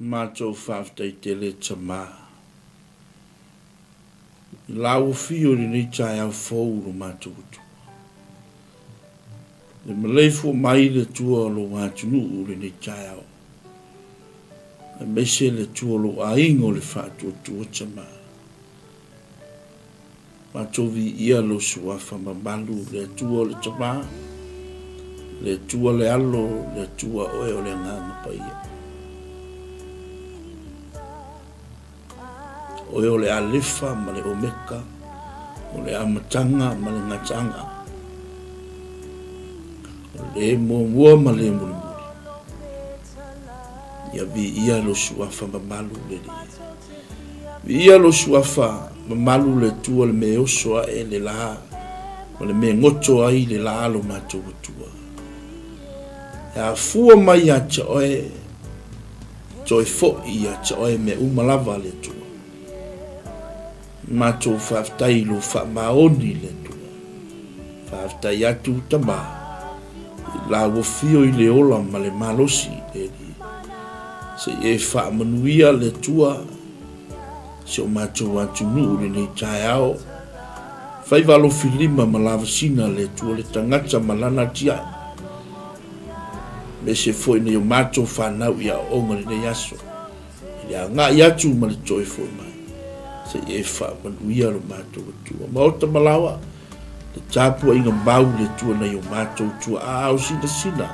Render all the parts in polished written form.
Matou faafetai tele Tama i lau afio i lenei taeao fou lo matou Atua. E maleifua mai le Atua o lou atunuu i lenei taeao, aemaise le Atua o lou aiga o le faatuatua Tama. Matou viia lou Suafa mamalu, le Atua o le Tama, le Atua le Alo, le Atua Oe o le Agaga Paia. Oe o le Alefa ma le Omeka, o le Amataga ma le Gataaga, o le muamua ma le mulimuli. Ia viia lou Suafa mamalu, le Alii. Viia lou Suafa mamalu, le Atua, le mea e oso ae le la ma le mea e goto ai le la lo matou Atua. E afua mai ia te oe, toe foi ia te oe mea uma lava, le Atua. Matou faafetai i lou faamaoni, le Atua. Faafetai atu, Tama, i lau afio i le ola ma le malosi, le Alii. Se i e faamanuia, le Atua, si o matou atunuu i lenei taeao. Faiva alofilima ma lavasina, le Atua, le tagata ma lana atiae. Aemaise foi nei o matou fanau i aoaoga i lenei aso, i le agai atu ma le toe foi mai. Se i e faamanuia lo matou Atua. Maota ma laoa, le tapuaiga mau le Atua nai o matou tuaa ao sinasina,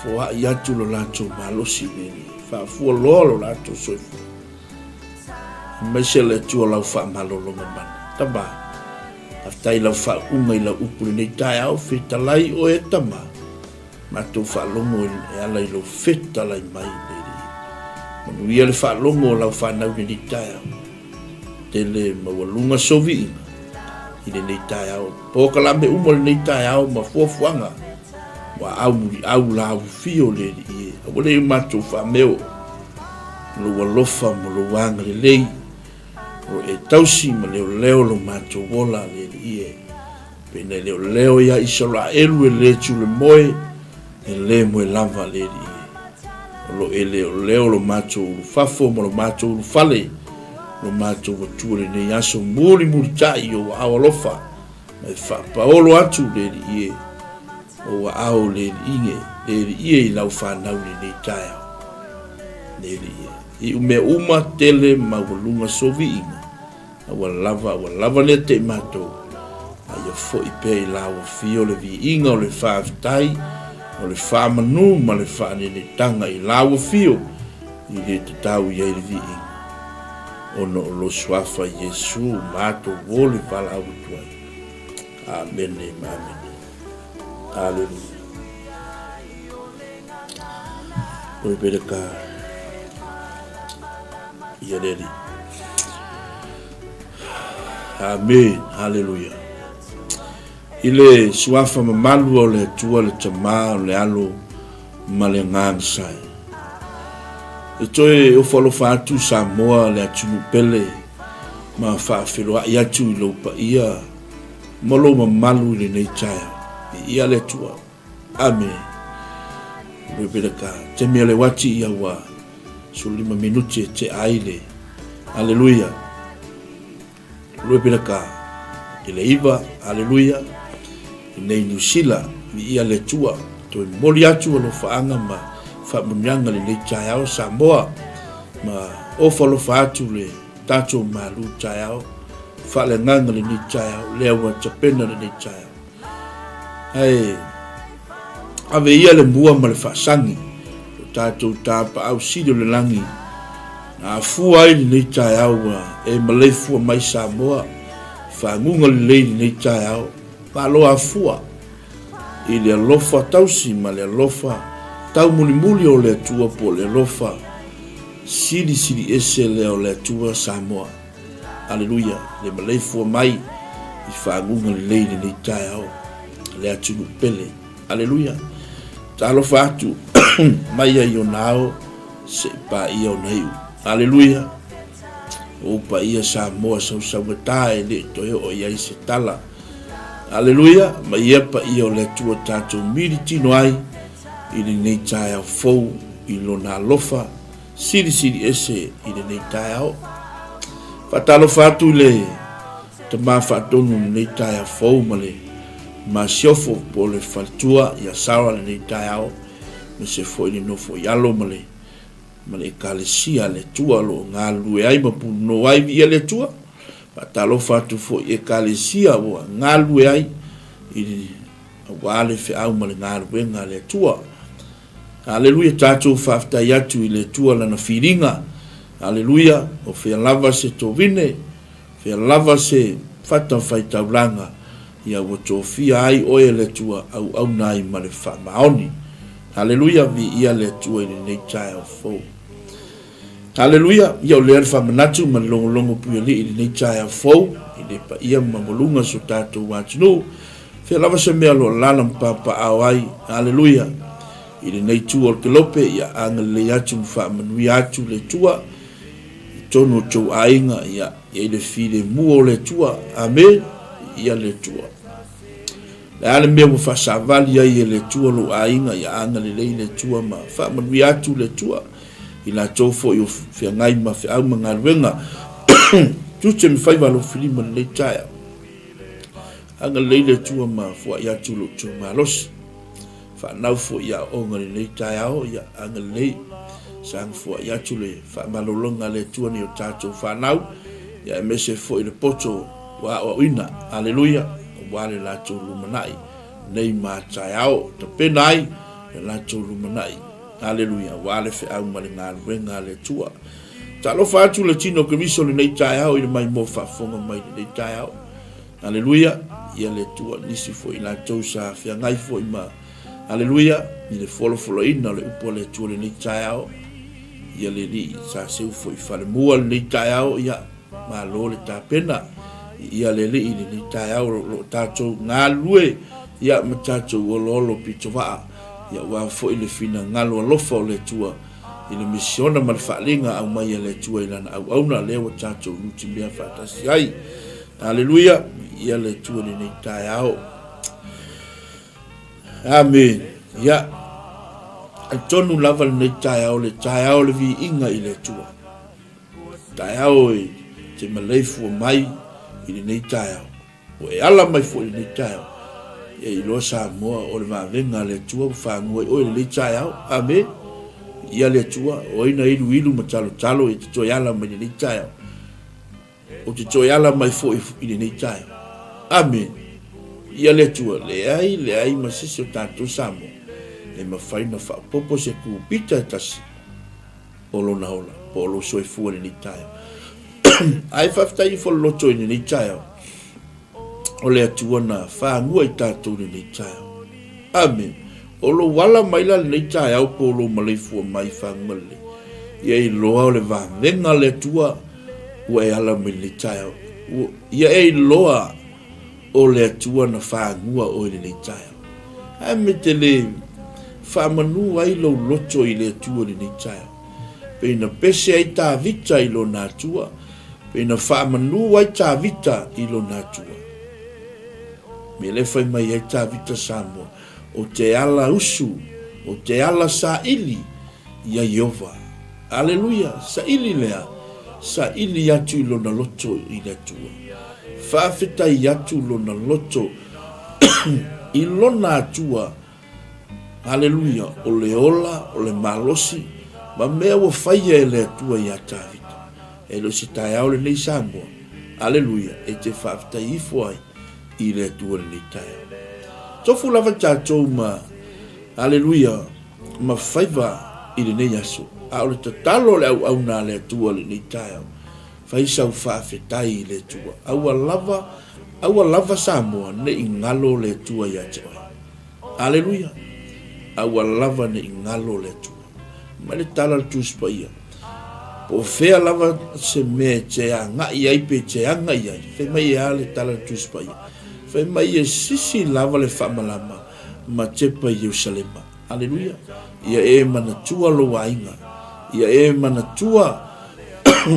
foai atu lo latou malosi i le faafua loa lo latou soifua. Aemaise le Atua lau faamalologa mana. Tama, faafetai i lau faauuga i lau upu i lenei taeao, fetalai oe e Tama, matou faalogo e ala i lou fetalai mai le Alii. Manuia le faalogo o lau fanau i lenei taeao. Tele maualuga sou viiga i lenei taeao. Polokalame uma o lenei taeao ma fuafuaga ua au muliau laufio le Alii e. Aua ne i o matou faameo lou alofa ma lou agalelei o lo e tausi ma leoleo lo matou ola le Alii e. Pei na leoleo ia Isaraelu e le tulemoe, e le moe lava le Alii e. O lo e leoleo lo matou ulufafo ma lo matou ulufale, lo matou Atua i lenei aso mulimulitai i ou aao alofa, ma e faapaolo atu le Alii e, ou aao le Alii e, le Alii e i lau fanau i lenei taeao. Le Alii e, iu mea uma tele maualuga sou viiga, A ua lava, ua lava lea te i matou, a ia foi pea i lau afio le viiga o le faafetai, o le faamanu ma le faanenetaga i lau afio i le tatau i ai le viiga, ona o lo Suafa Iesu matou o le valaau atu ai. Amene ma amene. Aleluia. Glory be to God. Ia le Alii. Amen. Haleluia. I le suafa mamalu o le Atua le Tama o le Alo ma le Agaga Sae. E toe ofo alofa atu Samoa le atunuu pele ma faafeloa'i atu i lou paia ma lou mamalu i lenei taeao. Viia le Atua. Amene. Glory be to God. Taimi o le uati ia ua 15 minuti e tea ai le Aleluia. Glory be to God. I le iva, aleluia, i nei Niu Sila, viia le Atua, toe momoli atu alofaaga ma faamuniaga lenei taeao Samoa, ma ofa alofa atu le tatou malu taeao, faaleagaga lenei taeao, lea ua tapena lenei taeao. Ae ave ia le mua ma le faasagi o tatou tapaau sili o le lagi na afua ai lenei taeao ua e maleifua mai Samoa faguga lelei lenei taeao. Malo afua i le alofa tausi ma le alofa taumulimuli o le Atua po o le alofa silisili ese lea o le Atua Samoa. Aleluia, le maleifua mai i faguga lelei i lenei taeao, le atunuu pele. Aleluia. Talofa atu mai ai ona ao se i paia ona iu. Aleluia. O paia Samoa sausaugata e le toe oo i ai se tala. Aleluia, ma ia paia o le Atua tatou militino ai i lenei taeao fou i lona alofa. Silisili Ese i lenei taeao. Faatalofa atu i le Tama Faatonu i lenei taeao fou ma le Masiofo po o le Faletua ia Sarah i lenei taeao, aemaise foi le nofo i alo ma le ma le Ekalesia a le Atua o lo o galulue ai ma punonou ai. Viia le Atua. Faatalofa atu foi i Ekalesia ua galulue ai i le aua le feau ma le galuega a le Atua. Aleluia, tatou faafetai atu i le Atua Lana filiga. Aleluia, o fea lava se tovine, fea lava se fatafaitaulaga, ia ua tofia ai oe e le Atua auauna ai ma le faamaoni. Aleluia, viia le Atua i lenei taeao fou. Aleluia, ia o lea le faamanatu ma le logologo puialii i lenei taeao fou, i le paia ma maualuga o so tatou atunuu, fea lava se mea o lo o alaala ma papaaao ai, aleluia, i lenei itu o le kelope, ia agalelei atu ma faamanuia atu le Atua i totonu o tou aiga, ia i ai le filemu o le Atua, amene, viia le Atua. Le a le mea ua faasavali ai e le Atua lou aiga, ia agalelei le Atua ma faamanuia atu le Atua i latou foi o feagai ma feau ma galuega tiute ma faiva alofilima i lenei taeao. Agalelei le Atua ma foai atu lo outou malosi. Faanau foi i aoaoga i lenei taeao, ia agalelei, saga foai atu le faamalologa a le Atua nei o tatou fanau, ia aemaise foi le poto ua aoaoina, aleluia, aua le latou lumanai nei ma taeao, tapena ai le latou lumanai, aleluia, aua le feau ma le galuega a le Atua. Talofa atu le tino o Keriso i lenei taeao i le maimoa faafofoga mai i lenei taeao. Aleluia, ia le Atua, nisi foi i latou sa feagai foi ma, aleluia, i le folafolaina o le upu a le Atua i lenei taeao, ia le Alii sa seu foi i falemua i lenei taeao, ia, malo le tapena, ia le Alii i lenei taeao o lo o tatou galulue, ia, ma tatou oloolo pitovaa, ia, aua foi le finagalo alofa o le Atua i le misiona ma le faaaliga aumai a le Atua i Lana auauna, lea ua tatou nutimea faatasi ai. Aleluia, ia le Atua i lenei taeao. Amene. Ia, talitonu lava lenei taeao, le taeao o le viiga i le Atua. Taeao e te maleifua mai i lenei taeao. Ua e ala mai foi i lenei taeao. Ia iloa Samoa o le vavega a le Atua ua fagua ai oe i lenei taeao. Amene. Ia le Atua, o ai na iluilu ma talotalo e te toe ala mai i lenei taeao. Ou te toe ala mai foi i lenei taeao. Amene. Ia le Atua, leai, leai ma se isi o tatou Samoa e mafai ona faaopoopo se kupita e tasi o lona ola po o lou soifua i lenei taeao. Ae faafetai ifo le loto i lenei taeao o le Atua na fagua i tatou i lenei taeao. Amene. O lou ala mai la lenei taeao po o lou maleifua mai i faguga lelei, ia iloa o le vavega a le Atua ua e ala mai lenei taeao. Ia e iloa o le Atua na fagua oe i lenei taeao. Ae me te le faamanu ai lou loto i le Atua i lenei taeao. Pei na pese ai Tavita i lona Atua, pei na faamanu ai Tavita i lona Atua. Mea lea fai mai ai Tavita Samoa, O te ala usu, o te ala saili ia Ieova. Aleluia! Saili lea, saili atu i lona loto i le Atua. Faafetai atu lona loto i lona Atua. Aleluia! O le ola, o le malosi, ma mea ua faia e le Atua iā Tavita. E le o se taeao lenei Samoa. Aleluia! E te faafetai ifo ai i le Atua i lenei taeao. Tofu lava tatou ma, aleluia, ma faiva i lenei aso, a o le tatalo o le auauna a le Atua i lenei taeao, fai sau faafetai i le Atua. Aua lava, aua lava Samoa ne i galo le Atua ia te oe. Aleluia! Aua lava ne i galo le Atua. Mai le tala a le Tusi Paia, po o fea lava se mea e te agai ai pe te aga i ai, fai mai e a le tala a le Tusi Paia? Fai mai e sisi lava le faamalama ma tepa i Ierusalema. Aleluia! Ia e manatua lou aiga, ia e manatua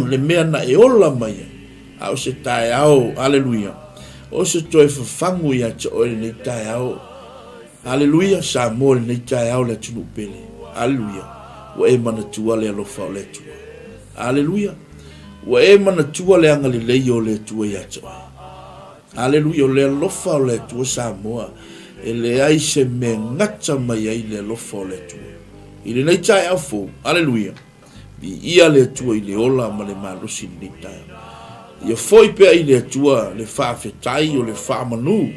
le mea na e ola mai ai, a o se taeao, aleluia, o se toe fafagu ia te oe lenei taeao. Aleluia, Samoa i lenei taeao le atunuu pele. Aleluia. Ua e manatua le alofa o le Atua. Aleluia! Ua e manatua le agalelei o le Atua ia te oe. Aleluia! O le alofa o le Atua Samoa, e leai se mea e gata mai ai le alofa o le Atua. I lenei taeao fou, aleluia, viia le Atua i le ola ma le malosi i lenei taeao. Ia foi pea i le Atua le faafetai o le faamanu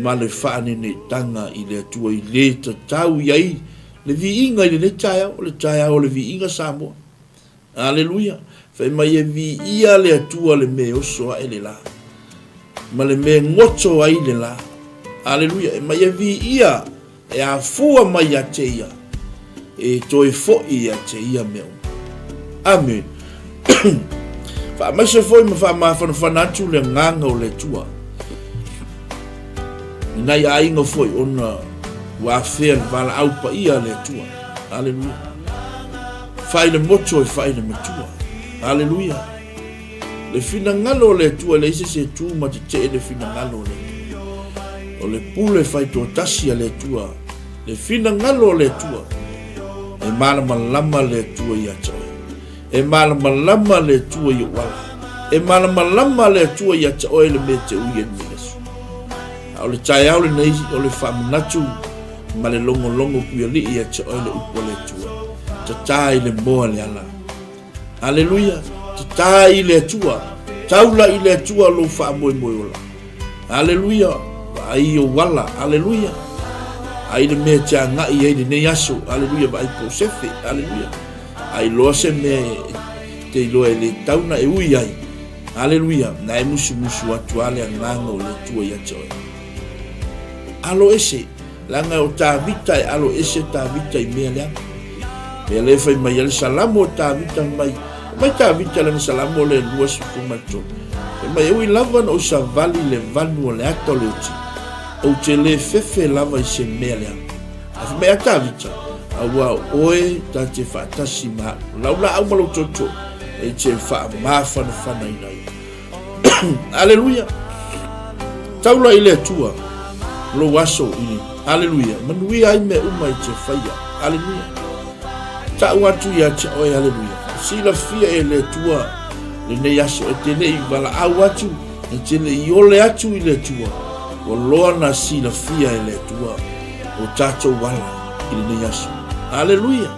ma le faaneneetaga i le Atua i le tatau i ai le viiga i lenei taeao, o le taeao o le viiga Samoa. Aleluia! Fai mai e viia le Atua le mea e oso ae le la, ma le mea e goto ai le la. Aleluia! E mai e viia e afua mai ia te ia, e toe foi ia te ia mea uma. Amene. Faamaise foi ma faamafanafana atu le agaga o le Atua i nai aiga foi ona ua afea le valaau paia a le Atua. Aleluia. Fai le moto e fai le matua. Aleluia. Le finagalo o le Atua e leai se isi e tu ma tetee le finagalo o le Atua. O le pule faitoatasi a le Atua, le finagalo o le Atua. E malamalama le Atua ia te oe. E malamalama le Atua i ou ala. E malamalama le Atua ia te oe le mea e te ui ai lenei aso. A o le taeao lenei o le faamanatu ma le logologo puialii ia te oe le upu a le Atua. Tata i le moa le ala. Aleluia! Tata i le Atua. Taula i le Atua lou faamoemoe ola. Aleluia! Vaai i ou ala. Aleluia! Ai le mea e te agai ai lenei aso. Aleluia! Vaai po o sefe. Aleluia! A iloa se mea e te iloa e le tau na e ui ai. Aleluia! Na e musumusu atu a le agaga o le Atua ia te oe. Alo ese, leaga o Tavita e alo ese Tavita i mea leaga. Mea le fai mai ai le Salamo o Tavita mai, mai Tavita lana Salamo le 23. Fai mai, e ui lava na ou savali le vanu o le ata o le oti, ou te le fefe lava i se mea leaga. Ae fai mai a Tavita, aua o oe ta te faatasi ma au, lau laau ma lou toto, e te faamafanafanaina ai. Aleluia! Taula i le Atua lou aso i le Aleluia! Manuia ai mea uma e te faia. Aleluia! Ta'u atu ia te oe, Aleluia! Silafia e le Atua lenei aso e te le i valaau atu, e te le i ole atu i le Atua. Ua loa na silafia e le Atua o tatou ala i lenei aso. Aleluia!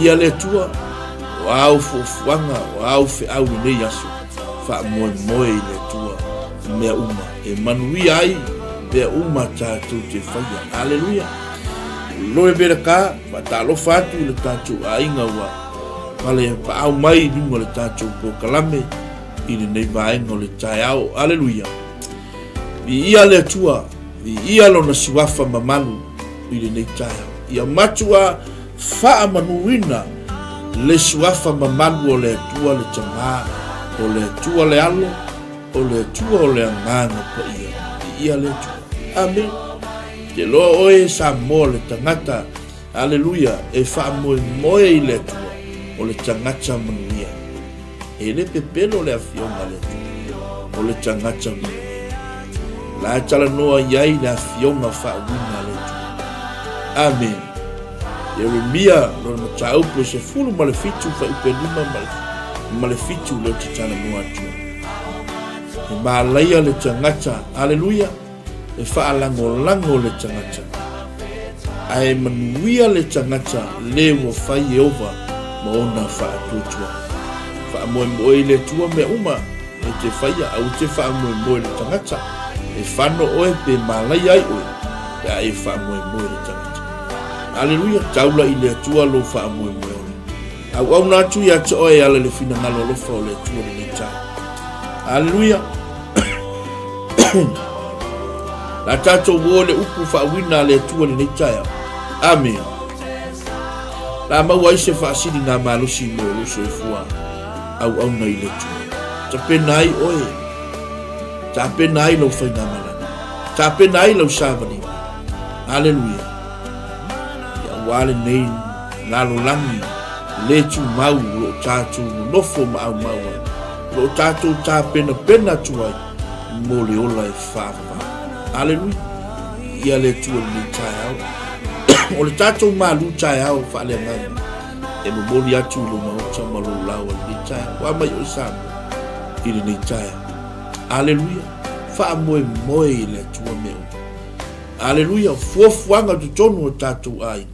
Ia le Atua, o āu fuafuaga, o āu feau i nei aso, faamoemoe i le Atua i mea uma, e manuia ai mea uma tatou te faia. Aleluia! Loe vela ka, faatalofa atu i le tatou aiga ua pale paau mai i luga o le tatou polokalame i lenei vaega o le taeao. Aleluia! Viia le Atua, viia Lona Suafa mamalu i lenei taeao. Ia matua faamanuina le Suafa mamalu o le Atua le Tama, o le Atua le Alo, o le Atua o le Agaga Paia. Viia le Atua. Amene. Te loa oe Samoa le tagata, aleluia, e faamoemoe i le Atua, o le tagata manuia. E le pepelo le afioga a le Atua, o le tagata manuia. La e talanoa i ai le afioga faauiga a le Atua. Amene. Ieremia, lona mataupu e 17 fuaiupe 5 ma le 7 lea ou te talanoa atu ai. E malaia le tagata, aleluia, e faalagolago le tagata, ae manuia le tagata le ua fai Ieova ma ona faatuatuaga. Faamoemoe i le Atua mea uma e te faia, aua te faamoemoe i le tagata. E fano oe pe malaia ai oe, pe a e faamoemoe i le tagata. Aleluia, taula i le Atua lou faamoemoe ola. Auauna atu ia te oe e ala i le finagalo alofa o le Atua lenei taeao. Aleluia! La tatou o le upu faauina a le Atua lenei taeao. Amene. La maua ai se faasiliga malosi mo lou soifua auauna i le Atua. Tapena ai oe, tapena ai lau faigamalaga, tapena ai lau savaliga. Aleluia. Ia aua lenei lalolagi le tumau o lo o tatou nonofo ma aumau ai, o lo o tatou tapenapena atu ai mo le ola e faavavau. Aleluia! Ia le Atua i lenei taeao. O le tatou malu taeao faaleagaga e momoli atu i lou maota ma lou laoa i lenei taeao. Ua mai oe Samoa i lenei taeao. Aleluia! Faamoemoe i le Atua mea uma. Aleluia! O fuafuaga o totonu o tatou aiga.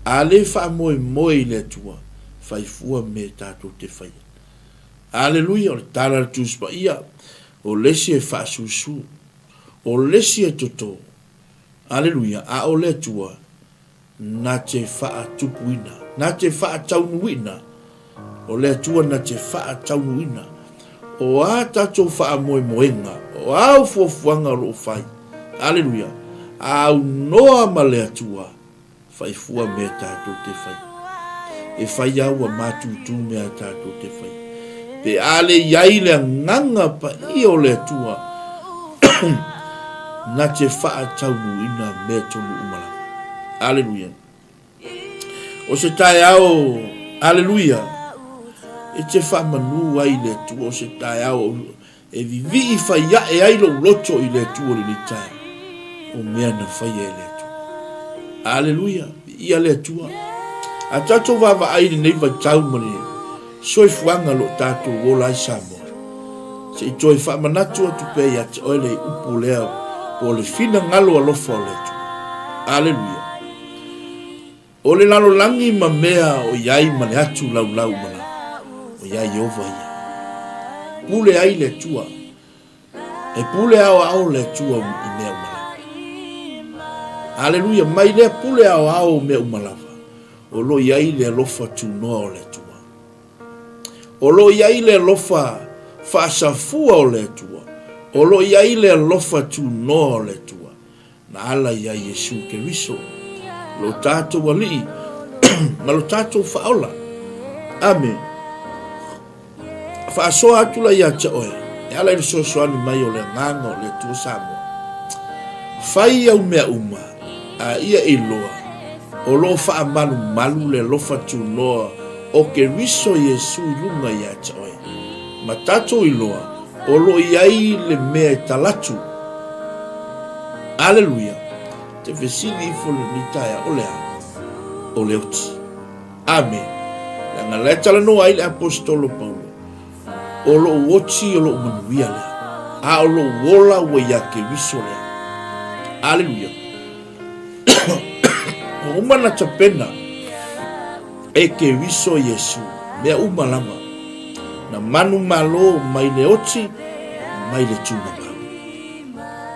A le faamoemoe i le Atua, fai fua mea tatou te faia. Aleluia! O le tala a le Tusi Paia, o le isi e faasusu, o le isi e toto. Aleluia! A o le Atua na te faatupuina, na te faataunuuina, o le Atua na te faataunuuina. O a tatou faamoemoega, o a au fuafuaga o lo o fai, aleluia, a aunoa ma le Atua, Fai fua mea tatou te fai. E fai a ua matutu mea tatou te fai. Pe a le i ai le agaga paia o le Atua, na te faataunuuina mea tonu uma lava. Aleluia. O se taeao, aleluia, e te faamanu ai le Atua, o se taeao E vivii fai ae ai lou loto i le Atua i lenei taeao, o mea na faia e le Atua. Aleluia, viia le Atua. A tatou vaavaai i lenei vaitau ma le soifuaga o lo o tatou ola ai Samoa, se i toe faamanatu atu pea ia te oe le upu lea po o le finagalo alofa o le Atua. Aleluia. O le lalolagi ma mea o i ai ma le atu laulau ma la, o ia Ieova ia. Pule ai le Atua. E pule aoao le Atua i mea uma lava. Aleluia, mai lea pule aoao o mea uma lava, o lo o i ai le alofa tunoa o le Atua. O lo o i ai le alofa faasafua o le Atua. O lo o i ai le alofa tunoa o le Atua. Na ala iā Iesu Keriso, lo tatou Alii ma lo tatou Faaola. Amene. Faasoa atu la ia te oe, e ala i le fesoasoani mai o le Agaga o le Atua Samoa. Fai au mea uma, a ia iloa, o lo o faamalumalu le alofa tunoa o Keriso Iesu i luga ia te oe. Ma tatou iloa, o lo o i ai le mea e talatu. Aleluia! Te fesili ifo lenei taeao, o le a? O le oti. Amene. Leaga la e talanoa ai le Aposetolo Paulo, O lou oti o lou manuia lea, a o lou ola ua iā Keriso lea. Aleluia! Ua uma na tapena e Keriso Iesu mea uma lava, na manumalo mai le oti mai le tumamau.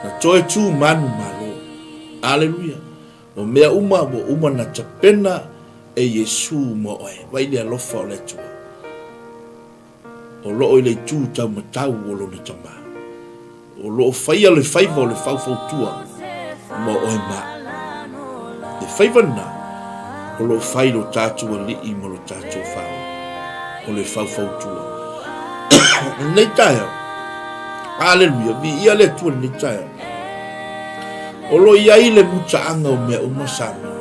Na toe tu manumalo. Aleluia! O mea uma ua uma na tapena e Iesu mo oe. Vai le alofa o le Atua. O loo i le itu taumatau o lona Tama. O lo o faia le faiva o le faufautua mo oe ma au. Le faiva lena o lo o fai lo tatou Alii ma lo tatou Faaola, o le faufautua. I lenei taeao, Aleluia, viia le Atua i lenei taeao. O lo o i ai le mutaaga o mea uma Samoa,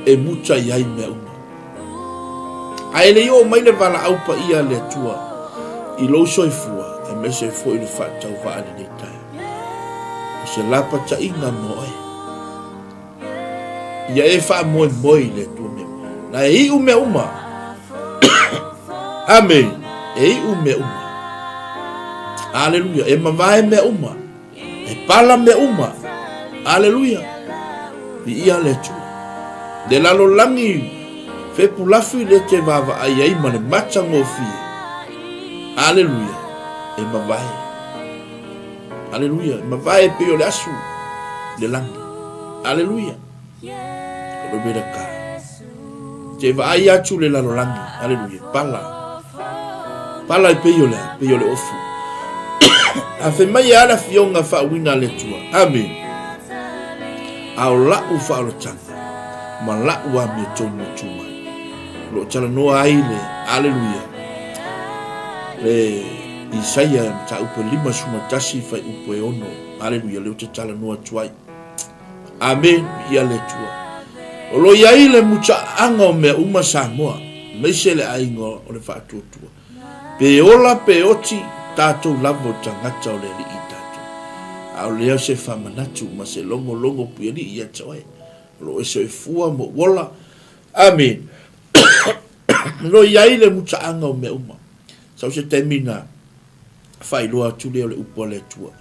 e muta i ai mea uma. Ae le i oo mai le valaau paia a le Atua i lou soifua, aemaise foi le faatauvaa i lenei taeao. O se lapataiga mo oe. Ia e faamoemoe i le Atua mea uma. Na e iu mea uma. Amene. E iu mea uma. Aleluia. E mavae mea uma. E pala mea uma. Aleluia. Viia le Atua. Le lalolagi fepulafi le te vaavaai ai ma le matagofie. Aleluia. E mavae. Aleluia. E mavae e pei o le asu le lagi. Aleluia. O le mea ka. Te vaai atu le lalolagi, aleluia, pala. Pala e pei o le a, pei o le ofu. A fai mai e a le afioga faauiga a le Atua. Amene. A o la'u faaolataga ma la'u amiotonu e tu mai. O lo o talanoa ai le, aleluia, le Isaia mataupu e 51 fuaiupu e 6, aleluia, lea ou te talanoa atu ai. Amene, viia le Atua. O lo o i ai le mutaaga o mea uma Samoa, aemaise le aiga o le faatuatua. Pe ola pe oti, tatou lava o tagata o le Alii tatou. A o lea se faamanatu ma se logologo puialii ia te oe. O lo o e soifua ma ou ola. Amene. O lo o i ai le mutaaga o mea uma. Sau se taimi na faailoa atu lea o le upu a le Atua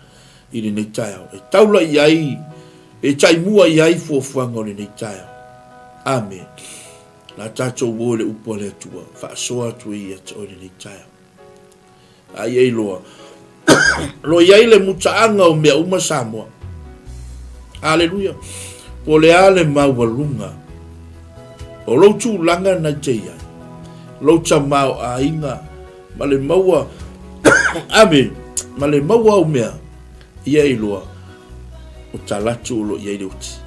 i lenei taeao. E taula i ai, e taimua i ai fuafuaga o lenei taeao. Amene. La tatou o i le upu a le Atua, faasoa atu ai ia te oe lenei taeao. A ia iloa, lo i ai le mutaaga o mea uma Samoa. Aleluia. Po o le a le maualuga o lou tulaga na te i ai, lou tamaoaiga ma le maua, ame, ma le maua au mea, ia iloa, o talatu o lo i ai le oti.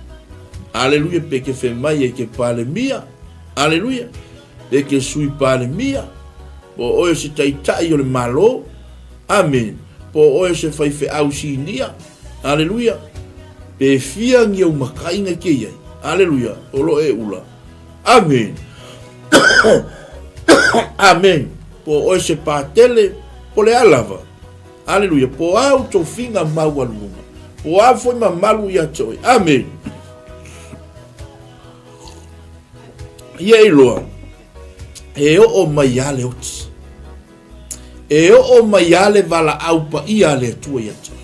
Aleluia, pe ke fe mai e ke Palemia, aleluia, pe ke Sui Palemia, Po o oe o se taitai o le Malo, amene, po o oe o se faifeau sinia, aleluia, pe fia ni ou makaiga i te i ai, aleluia, o lo e ula, amene, amene, po o oe se patele, po le a lava, aleluia, po o a ou tofiga maualuluga, po o a foi mamalu ia te oe, amene. Ia iloa, e oo mai lava le oti. E oo mai lava le valaau paia a le Atua ia te oe.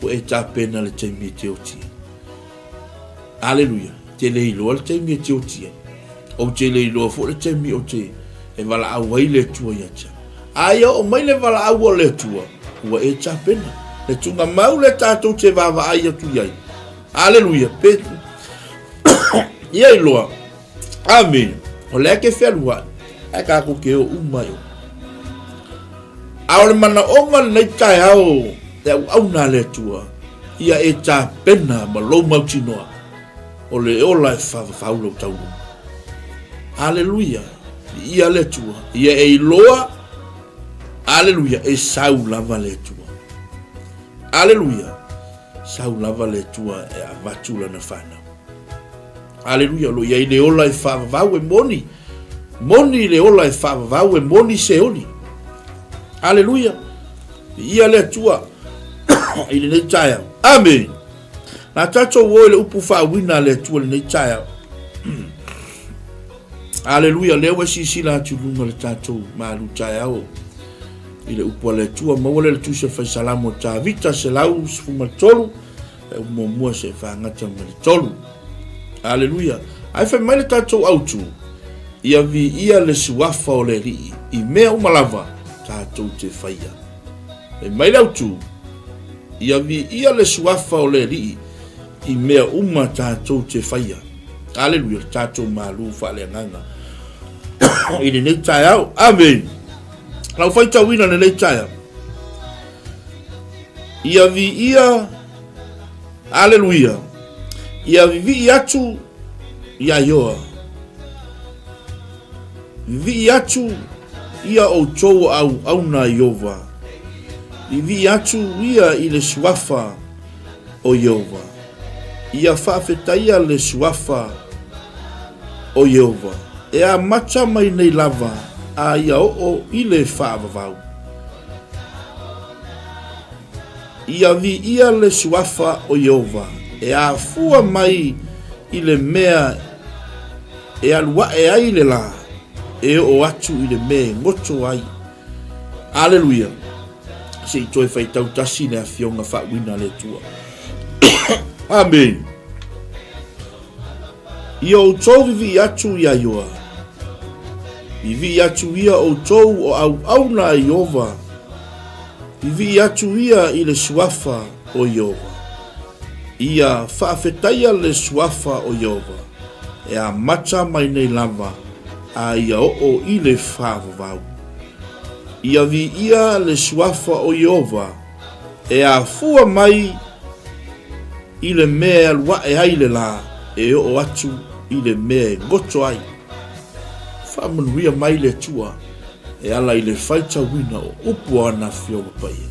Ua e tapena le taimi e te oti ai. Aleluia. Te le iloa le taimi e te oti ai. Ou te le iloa foi le taimi o te e valaau ai le Atua ia te au. A ia oo mai le valaau o le Atua, ua e tapena. Le tugamau le tatou te vaavaai atu i ai. Aleluia. Pe ia iloa. Amene. O lea ke fealuai, ae kākou ke o uma i o. A o le manaoga lenei taeao e auauna a le Atua, ia e tapena ma lou mautinoa, o le ola e faavavau lou taunuu. Aleluia! Viia le Atua, ia e iloa, aleluia, e sau lava le Atua. Aleluia! Sau lava le Atua e avatu lana fanau. Aleluia, o lo o i ai le ola e faavavau e moni. Moni le ola e faavavau e moni Seoli. Aleluia. Viia le Atua i lenei taeao. Amene. Na tatou o i le upu faauina a le Atua i lenei taeao. Aleluia, lea ua silasila atu i luga le tatou malu taeao i le upu a le Atua. Maua lea le tusi a le Faisalamo Tavita 113 E upu muamua se fagata ma le tolu. Aleluia. Ae fai mai le tatou autu, ia viia le suafa o le Alii i mea uma lava tatou te faia. Fai mai le autu, ia viia le suafa o le Alii i mea uma tatou te faia. Aleluia, le tatou malu faaleagaga i lenei taeao. Amene. Lau faitauina lenei taeao. Ia viia, aleluia, ia vivii atu ia Ioa. Vivii atu ia outou auauna Iova. Vivii atu ia i le suafa o Iova. Ia faafetaia le suafa o Iova e amata mai nei lava a ia oo i le faavavau. Ia viia le suafa o Ieova e afua mai i le mea e alu aʻe ai le lā, e oo atu i le mea e goto ai. Aleluia! Se i toe faitau tasi le afioga faauuina a le Atua. Amene. Ia outou vivii atu iā Ioa. Vivii atu ia outou o auauna a Ieova. Vivii atu ia i le suafa o Ieova. Ia faafetaia le suafa o Ieova, e amata mai nei lava a ia oo i le faavavau. Ia viia le suafa o Ieova, e afua mai I le mea e alu aʻe ai le lā, e oo atu i le mea e goto ai. Faamanuia mai le Atua e ala i le faitauina o upu o ana Afioga Paia.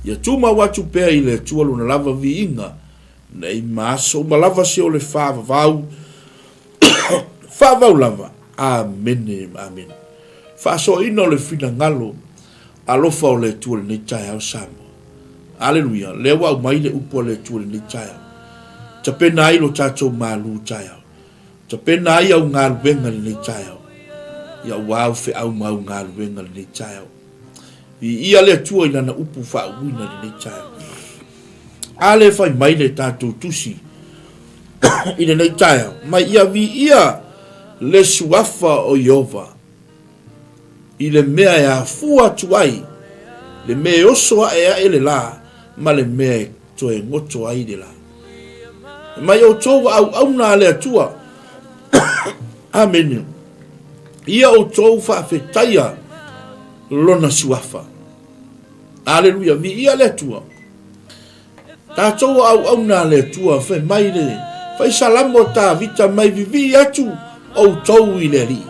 Ia tumau atu pea i le Atua lona lava viiga, nei ma aso uma lava se o le faavavau, faavau lava. Amene ma amene. Faasoaina o le finagalo alofa o le Atua i lenei taeao Samoa. Aleluia! Lea ua aumai le upu a le Atua i lenei taeao. Tapena ai lo tatou malu taeao. Tapena ai au galuega i lenei taeao. Ia ua au feau ma au galuega i lenei taeao. Viia le Atua i Lana upu faauuina i lenei taeao. A le fai mai le tatou tusi i lenei taeao, mai ia viia le suafa o Ieova i le mea e afua atu ai, le mea e oso ae ae le la ma le mea e toe goto ai le la. E mai outou ua auauna a le Atua. Amene. Ia outou faafetaia lona suafa. Aleluia, viia le Atua. Tatou ua auauna a le Atua, fai mai le fai salamo Tavita mai vivii atu outou i le Alii.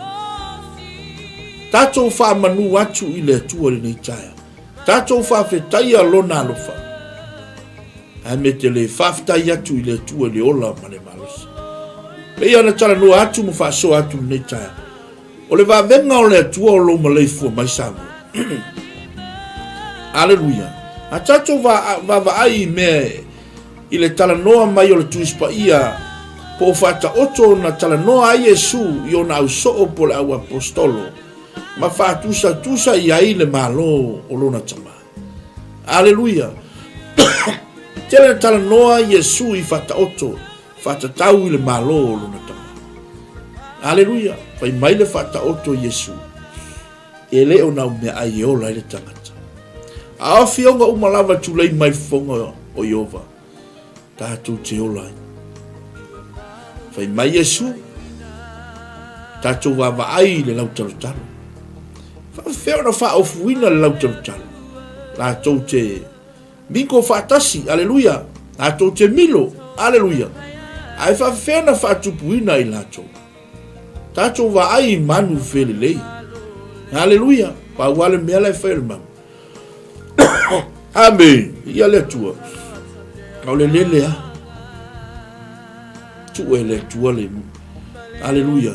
Tatou faamanu atu i le Atua lenei taeao. Tatou faafetaia Lona alofa. Ae me te le faafetai atu i le Atua i le ola ma le malosi. Pei ona talanoa atu ma faasoa atu lenei taeao. O le vavega o le Atua o lou maleifua mai Samoa. Aleluia. A tatou vaavaai i mea i le talanoa mai o le Tusi Paia po o faataoto na talanoa ai Iesu i ona ausoo po o le auaposetolo ma faatusatusa i ai le Malo o lona Tama. Aleluia! Tele na talanoa Iesu i faataoto faatatau i le Malo o lona Tama. Aleluia! Fai mai le faataoto Iesu, e le o na o meaai e ola ai le tagata. A o afioga uma lava tulei mai fofoga o Iova, tatou te ola ai. Fai mai Iesu, tatou vaavaai i le lautalotalo. Faafefea ona faaofuina le lautalotalo? Latou te miko faatasi, aleluia, latou te milo, aleluia. Ae faafefea ona faatupuina i latou? Tatou vaai i manu felelei. Aleluia, pau lava le mea la e fai o le manu. Ame, ia le Atua. O le lele a. Tuu e le Atua le Aleluia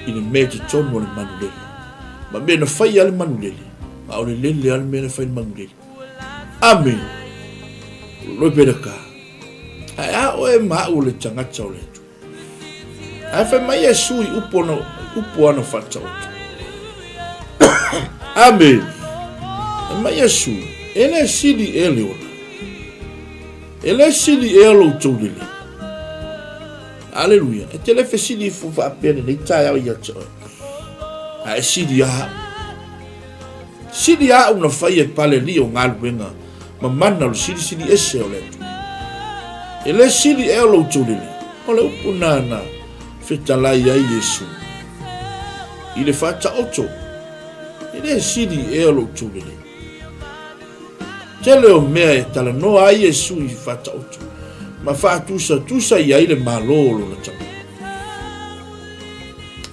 i le mea i totonu o le manulele. Ma mea na fai a le manulele, a o le lele a le mea na fai le manulele. Ame. Loi pele ka. Ae a oe ma au le tagata o le Atua. Ae fai mai Iesu i upu ana, upu ana faataoto. Amen. Fai mai Iesu, e le sili ea le ola. E le sili ea lo outou lelei. Aleluia. E te le fesili ifo faapea lenei taeao ia te oe. Ae sili a au. Sili a au na fai e pale li o galuega ma mana o le silisili ese o le Atua. E le sili ea lo outou lelei. O le upu na na fetalai ai Iesu i le faataoto, e le sili ea lo outou lelei. Tele o mea e talanoa ai Iesu i faataoto ma faatusatusa i ai le Malo o lona Tama.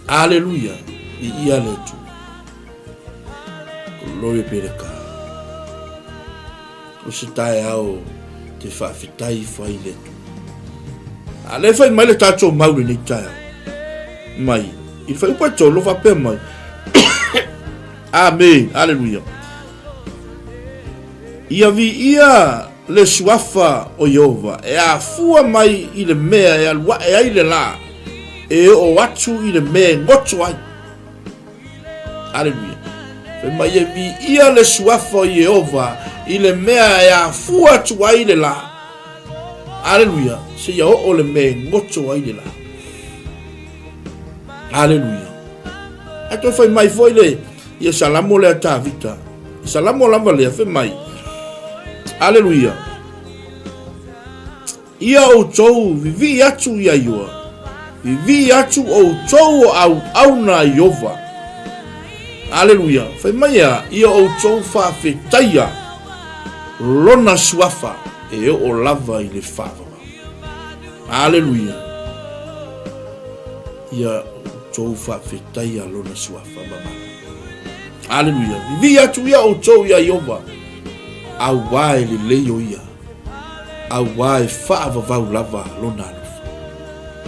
Aleluia, viia le Atua. Glory be to God. O se taeao te faafetai ifo ai le Atua. A le fai mai le tatou mau lenei taeao. Mai, i le fuaiupu 3 faapea mai. Amen, aleluia. Ia viia le suafa o Ieova e afua mai i le mea e alu ae ai le la, e oo atu i le mea e goto ai. Aleluia. Fai mai e viia le suafa o Ieova i le mea e afua atu ai le la. Aleluia. Seia oo le mea e goto ai le la. Aleluia. Ae toe fai mai foi le ia Salamo lea Tavita. Salamo lava lea fai mai. Aleluia. Ia outou vivii atu ia Ioa, vivii atu outou o auauna a Iova. Aleluia. Fai mai ea, ia outou faafetaia lona suafa e oo lava i le faavavau. Aleluia. Ia outou faafetaia lona suafa mamalu. Aleluia. Vivii atu ia outou ia Iova, auā e lelei o ia. Auā e faavavau lava lona alofa.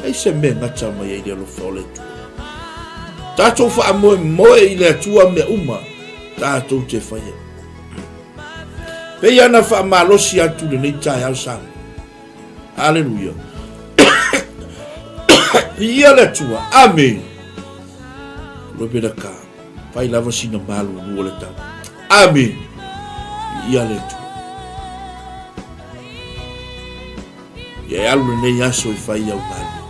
Ai se mea gata mai ai le alofa o le Atua. Tatou faamoemoe i le Atua mea uma tatou te faia. Pei ana faamalosi atu lenei taeao Samoa. Aleluia. Viia le Atua. Amene. Lobela ka. Fai lava sina malulu o le tau. Amene. Viia le Atua. Ia e alu lenei aso e fai au galuega.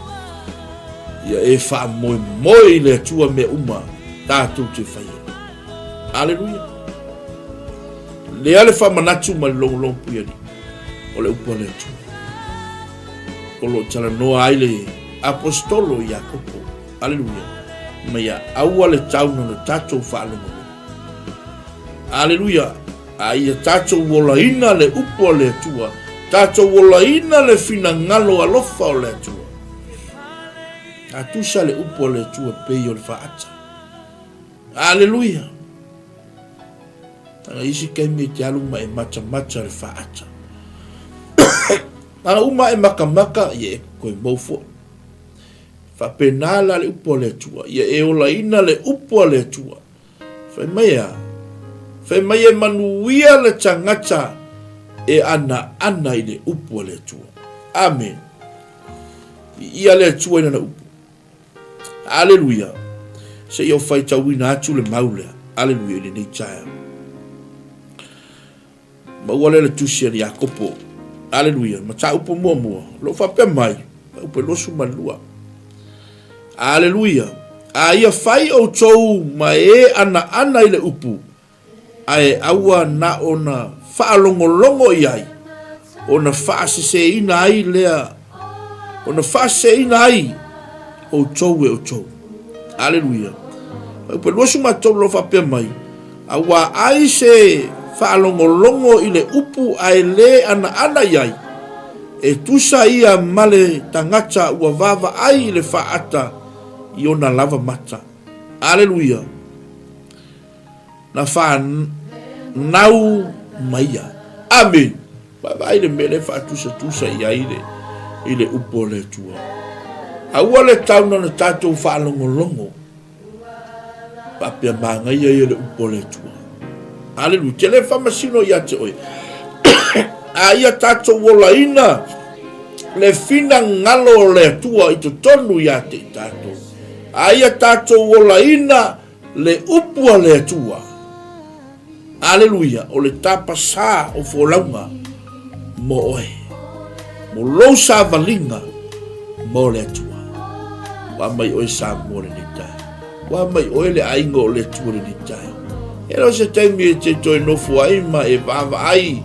Ia e faamoemoe i le Atua mea uma tatou te faia. Aleluia. Lea le faamanatu ma le logologo puialii o le upu a le Atua. O lo o talanoa ai le aposetolo Iakopo. Aleluia. Ma ia aua le tau na tatou faalogologo. Aleluia. A ia tatou olaina le upu a le Atua, tatou olaina le finagalo alofa o le Atua. A tusa le upu a le Atua pei o le faata. Aleluia! Tanga isi taimi e te alu ma e matamata le faata. Tanga uma e makamaka, ia e koe mau foi. Faapena la le upu a le Atua, ia e olaina le upu a le Atua. Fai mai e a? Fai mai e manuia le tagata e anaana i le upu a le Atua. Amen. Viia le Atua i lana upu. Aleluia. Se i ou faitauina atu le mau lea. Aleluia i lenei taeao. Maua lea le tusi a Iakopo. Aleluia. Mataupu muamua. Lo faapea mai. Upu e 22. Aleluia. A ia fai outou ma e anaana i le upu, ae aua na ona faalogologo i ai, ona faaseseina ai lea, ona faaseseina ai outou e outou. Aleluia. Upu e 23 lo faapea mai, Auā ai se faalogologo i le upu ae lē anaana i ai, e tusa ia ma le tagata ua vaavaai i le faata i ona lava mata. Aleluia! Na fanau mai ia. Amene! Vaavaai le mea lea e faatusatusa i ai le, i le upu a le Atua. Aua le tau na ona tatou faalogologo Faapea manaia ia le upu a le Atua. Aleluia. Te le faamasino ia te oe. A ia tatou olaina le finagalo o le Atua i totonu ia te i tatou. A ia tatou olaina le upu a le Atua. Aleluia, o le tapasā o folauga mo oe, mo lou savaliga mo le Atua. Ua mai oe Samoa lenei taeao. Ua mai oe le aiga o le Atua lenei taeao. E le o se taimi e te toe nofo ai ma e vaavaai,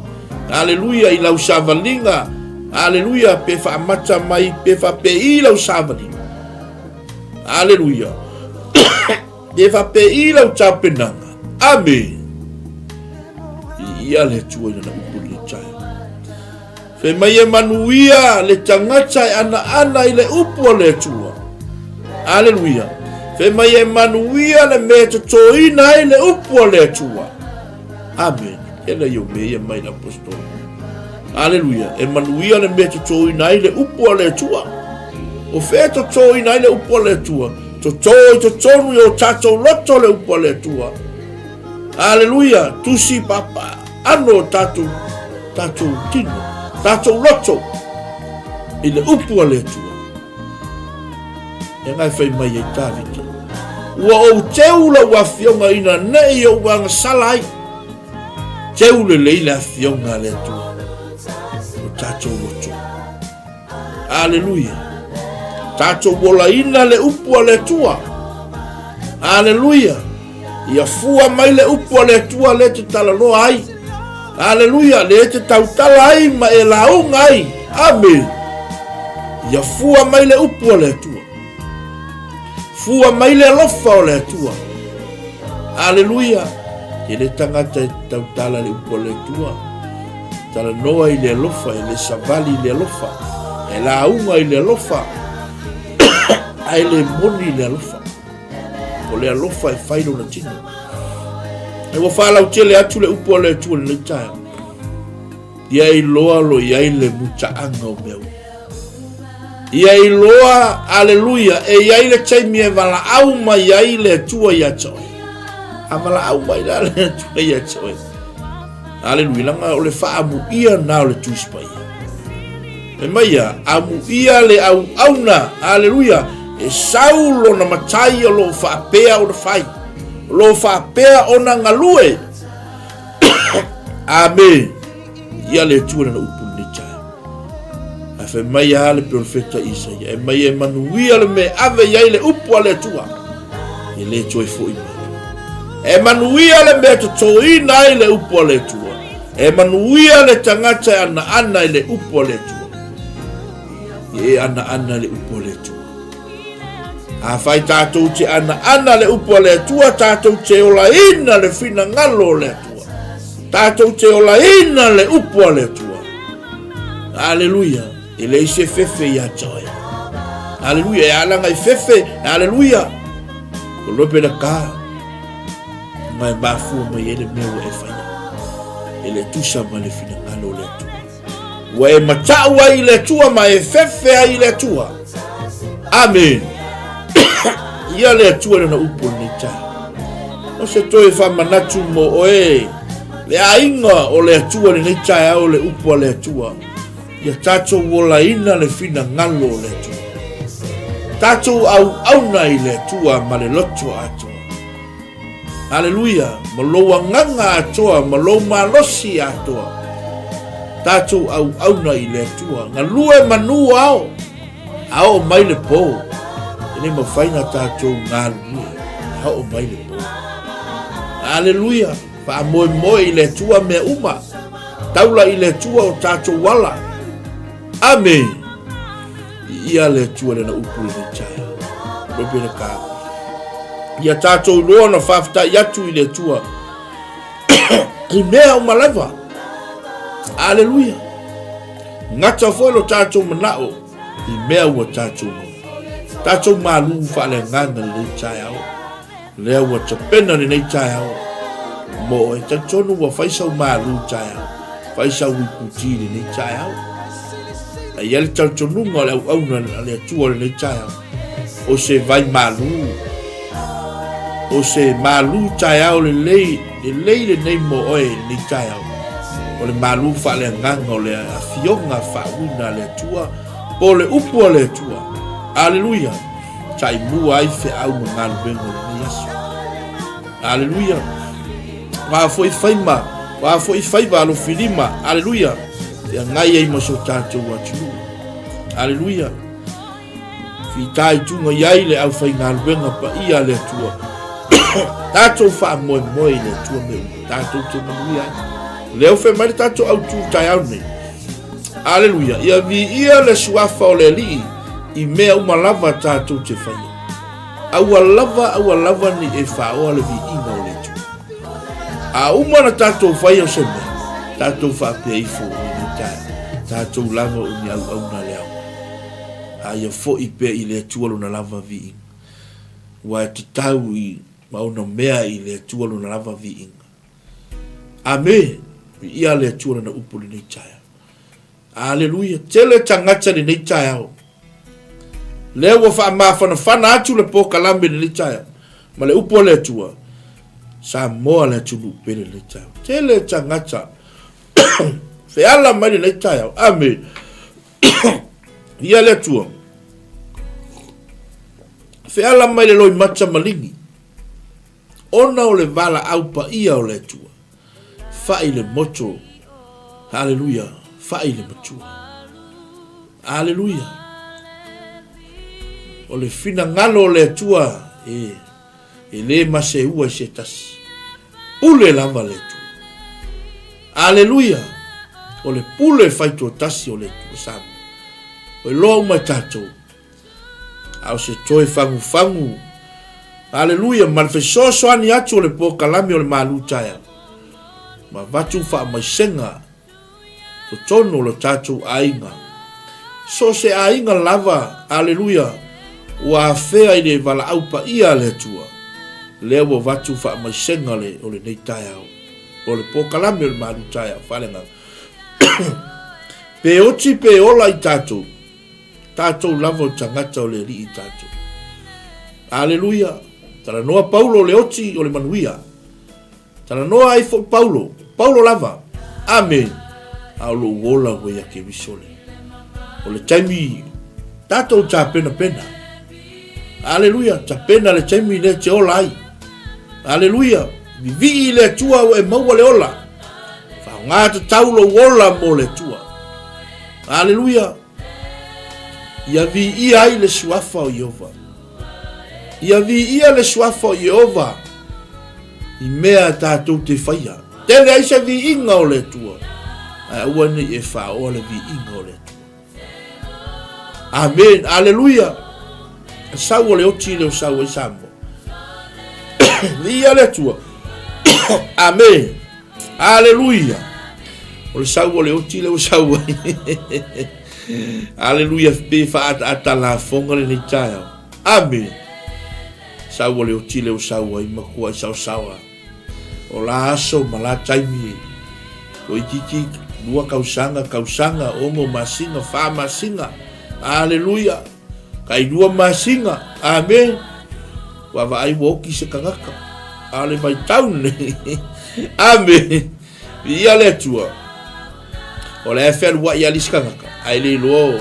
aleluia, i lau savaliga, aleluia, pe faamata mai, pe faapei lau savaliga. Aleluia. Pe faapei lau tapenaga. Amene. Viia le Atua i lana upu i lenei taeao. Fai mai e manuia le tagata e anaana i le upu a le Atua. Aleluia. Fai mai e manuia le mea e totoina ai le upu a le Atua. Amene. Tele ia o mea ia mai le apostolo. Aleluia. E manuia le mea e totoina ai le upu a le Atua. O fea e totoina ai le upu a le Atua? Toto i totonu i o tatou loto le upu a le Atua. Aleluia. Tusi papa ano o tatou, tatou tino, tatou loto i le upu a le Atua. E ngai fai mai ai Tavita. Ua ou teu lau afioga ina nei ou agasala ai. Teu lelei le afioga a le Atua. O tatou loto. Aleluia. Tatou olaina le upu a le Atua. Aleluia. Ia fua mai le upu a le Atua le te talanoa ai. Aleluia. Le te tautala ai ma e lauga ai. Amene. Ia fua mai le upu a le Atua. Fua mai le alofa o le Atua. Aleluia. Tele tagata e tautala le upu a le Atua. Talanoa i le alofa, e le savali i le alofa, e lauga i le alofa, ae le moni i le alofa. O le alofa e fai lona tino. E ua faalautele atu le upu a le Atua i lenei taeao. Ia iloa lo i ai le mutaaga o mea uma. Ia iloa, aleluia, e i ai le taimi e valaau mai ai le Atua ia te oe. A valaau mai la le Atua ia te oe. Aleluia, leaga o le faamuia na o le Tusi Paia. Fai mai ia, Amuia le auauna, aleluia, e sau lona matai o lo o faapea ona fai, o lo o faapea ona galue. Ame. Ia le Atua lana upu lenei taeao. Ae fai mai a le perofeta Isaia, e mai e manuia le mea ave i ai le upu a le Atua, e le toe foi mai. E manuia le mea totoina ai le upu a le Atua. E manuia le tagata e anaana i le upu a le Atua. Ia e anaana i le upu a le Atua. Afai tatou te anaana le upu a le Atua, tatou te olaina le finagalo o le Atua. Tatou te olaina le upu a le Atua. Aleluia. E leai se fefe ia te oe. Aleluia. E alaga i fefe. Aleluia. O lope la ka. Ma e mafua mai ai le mea ua e faia. E le tusa ma le finagalo o le Atua. Ua e matau ai i le Atua ma e fefe ai i le Atua. Amen. Ia le Atua lana upu o lenei taeao. O se toe faamanatu mo oe, le aiga o le Atua lenei taeao le upu a le Atua. Ia tatou olaina le finagalo o le Atua. Tatou auauna i le Atua ma le loto atoa. Aleluia, ma lou agaga atoa, ma lou malosi atoa. Tatou auauna i le Atua. Galue manu ao, a oo mai le po. E le mafai na tatou galulue, a oo mai le po. Aleluia, faamoemoe i le Atua mea uma. Taula i le Atua o tatou ala. Amene. Viia le Atua i Lana upu i lenei taeao. Lope le ka. Ia tatou iloa ona faafetai atu i le Atua i mea uma lava. Aleluia. Gata foi lo tatou manao i mea ua tatou maua. Tatou malu faaleagaga lenei taeao. Lea ua tapena lenei taeao mo oe. Talitonu ua fai sau malu taeao, fai sau iputi i lenei taeao. A i ai le talitonuga o le auauna a le Atua i lenei taeao, o se vai malu, o se malu taeao lelei, lelei lenei mo oe i lenei taeao. O le malu faaleagaga o le afioga faauiina a le Atua, po o le upu a le Atua. Aleluia! Taimua ai feau ma galuega o lenei aso. Aleluia. Wa foi faima, wa foi faiva alofilima. Aleluia. Feagai ai ma so tatou atunuu. Aleluia. Fitaituga i ai le aufaigaluega paia a le Atua. Tatou faamoemoe i le Atua mea uma. Tatou te manuia ai. Lea ua fai mai le tatou autu taeao nei. Aleluia! Ia viia le suafa o le Alii i mea uma lava tatou te faia. Aua lava, aua lava ne i e faaoa le viiga o le Atua. A uma ona tatou faia o se mea, tatou faapea ifo i lenei taeao, tatou lava o ni auauna a le ao. A ia foi pea i le Atua lona lava viiga. Ua e tatau i ma ona mea i le Atua lona lava viiga. Ame! Viia le Atua lana upu lenei taeao. Aleluia! Tele tagata lenei taeao. Lea ua faamafanafana atu le pokalame lenei taeao ma le upu a le Atua. Samoa le atunuu pele lenei taeao. Tele tagata feala mai lenei taeao. Ame! Viia le Atua. Feala mai le loimata maligi. Ona o le valaau paia o le Atua, fa'i le moto, haleluia, fa'i le matua. Aleluia. O le finagalo o le Atua e, e le maseua i se tasi. Pule lava le Atua. Aleluia. O le pule faitoatasi o le Atua Samoa. O iloa uma e tatou A o se toe fagufagu, aleluia, ma le fesoasoani atu o le pokalame o le malu taeao, ma avatu faamaisega totonu o lo tatou aiga. So o se aiga lava, aleluia, ua afea i le valaau paia a le Atua, lea ua avatu faamaisega le, o lenei taeao, o le pokalame o le malu taeao, faaleagaga. Pe oti pe ola i tatou, Tatou lava o tagata o le Alii tatou. Aleluia! Talanoa Paulo o le oti o le manuia. Talanoa ai foi Paulo, Paulo lava. Amene. A o lou ola ua ia Keriso le. O le taimi tatou tapenapena. Aleluia, tapena le taimi lea e te ola ai. Aleluia, vivii i le Atua ua e maua le ola. Faaaoga tatau lou ola mo le Atua. Aleluia, ia viia ai le suafa o Ieova. Ia viia le suafa o Ieova i mea tatou te faia. Tele ai se viiga o le Atua, ae aua ne i e faaoa le viiga o le Atua. Amen. Aleluia. Sau o le oti le o sau ai Samoa. Viia le Atua. Amen. Aleluia. O le sau o le oti le o sau ai. Aleluia. Pe faaataata lafoga lenei taeao. Amen. Sau o le oti le o sau ai matua i saosaoa. O la aso ma la taimi toeitiiti lua kausaga, kausaga, ono masina, fa masina. Aleluia. Kai lua masina. Amen. Vaavaai ua oti se tagata. A o le vaitau lenei. Amen. Viia le Atua. O la e fealuai lava le isi tagata, ae le iloa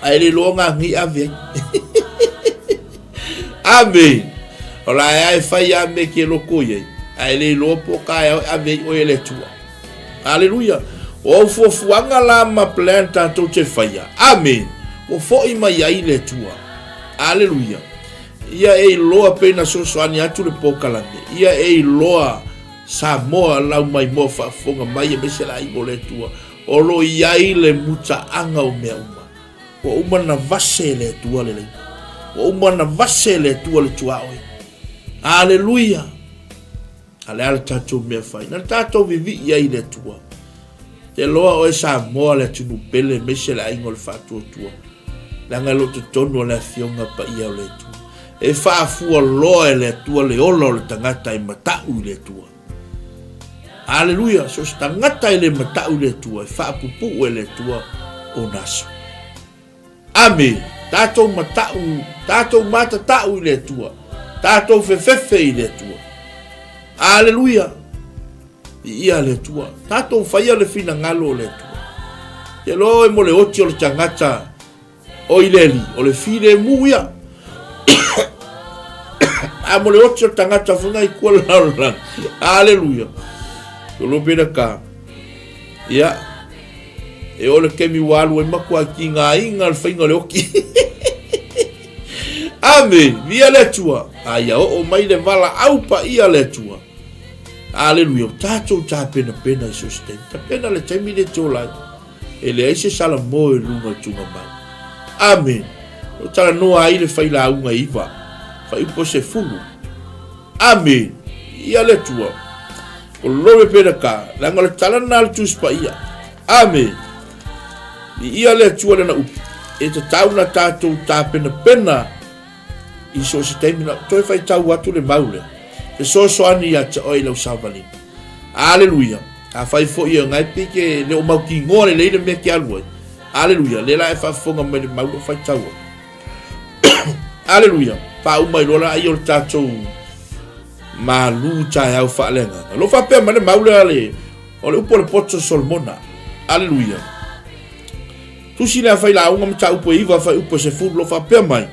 ae le iloa ona agi ave ai. Amen. O la e fai lava mea ke loko i ai, ae le iloa po o taeao e ave ai oe e le Atua. Aleluia. O au fuafuaga la ma plan tatou te faia. Amen. Ua foi mai ai le Atua. Aleluia. Ia e iloa pei na sosoani atu le polokalame. Ia e iloa Samoa lau mai moa faafofoga mai aemaise le aiga o le Atua. O lo o i ai le mutaaga o mea uma. Ua uma na vase e le Atua le laina. Ua uma na vase e le Atua le tuaoi. Aleluia. A o le a le tatou mea fai? Na tatou vivii ai i le Atua. Te loa oe Samoa le atunuu pele aemaise le aiga o le faatuatua. Leaga e lo o totonu o le Afioga Paia o le Atua. E faafua loa e le Atua le ola o le tagata e matau i le Atua. Aleluia! So o se tagata e le matau i le Atua, e faapupuu e le Atua ona aso. Amene! Tatou matau, tatou matatau i le Atua. Tatou fefefe i le Atua. Aleluia! Viia le Atua. Tatou faia le finagalo o le Atua. Te loa oe mo le oti o le tagata o i le Alii, o le filemu ia. A mo le oti o le tagata foi ngai kua le lalolagi. Aleluia. Ko lo pena ka. Ia. E o le kemi ua alu ai matua ki ngā inga le whainga le oki. Ame, via le Atua. A ia oo mai le vala au pa ia le Atua. Aleluia, o tātou tāpenapena i so se taimi. Tapena le taimi le te ola ai. E leai se salamo i luga o le tugamau. Amen. O talanoa ai le failauga e iva, fuaiupu 10. Amen. Ia le Atua. O love pena ka, leaga o le tala lena a le Tusi Paia. Amen. Viia le Atua lana upu. E tatau na tatou tapenapena i so o se taimi na toe faitau atu le mau lea. Fesoasoani ia te oe i lau savaliga. Aleluia. Afai foi e ngai pei ke le o mautinoa lelei le mea ke alu ai. Aleluia. Lea la e faafofoga mai le mau lou faitau atu. Aleluia. Faauma ai loa la ai o le tatou malu taeao faaleagaga. Lo faapea mai le mau lea le o le upu o le poto Solomona. Aleluia. Tusi lea failauga mataupu e iva fuaiupu e 10 lo faapea mai.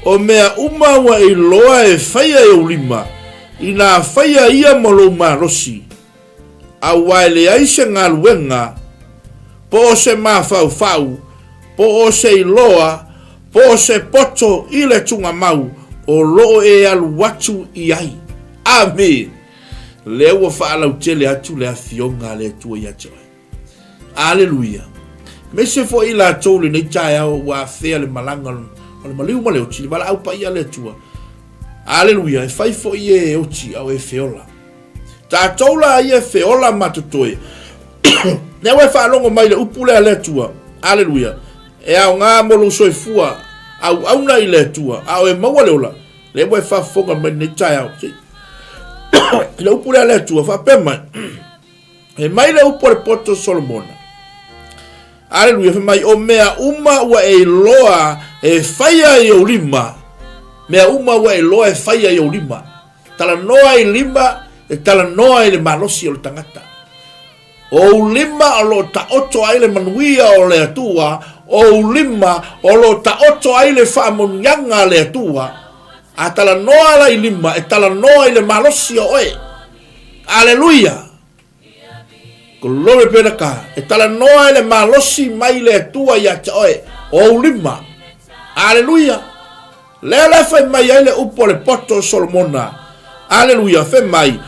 O mea uma ua e iloa e faia e ou lima, inā faia ia ma lou malosi, aua e leai se galuega, po o se mafaufau, po o se iloa, po o se poto i le tugamau o lo o e alu atu i ai. Amene! Lea ua faalautele atu le Afioga a le Atua ia te oe. Aleluia! Aemaise foi i latou i lenei taeao ua afea le malaga o le maliu ma le oti, le valaau paia a le Atua. Aleluia! E fai foi e oti a o e feola. Tatou la ia e feola ma totoe. Lea ua e faalogo mai le upu lea a le Atua. Aleluia! E aoga mo lou soifua auauna i le Atua, a o e maua le ola. Lea ua e faafofoga mai lenei taeao. Le upu lea a le Atua, faapea mai. E mai le upu a le poto Solomona. Aleluia, fai mai, o mea uma ua e iloa e faia i ou lima, mea uma ua e iloa e faia i ou lima. Talanoa i lima, e talanoa i le malosi o le tagata. O ou lima o lo o taoto ai le manuia o le Atua, o ou lima o lo o taoto ai le faamanuiaga a le Atua. A talanoa la i lima, e talanoa i le malosi o oe. Aleluia! Glory be to God. E talanoa i le malosi mai le Atua ia te oe, o ou lima. Aleluia! Lea la e fai mai ai le upu a le poto o Solomona. Aleluia, fai mai,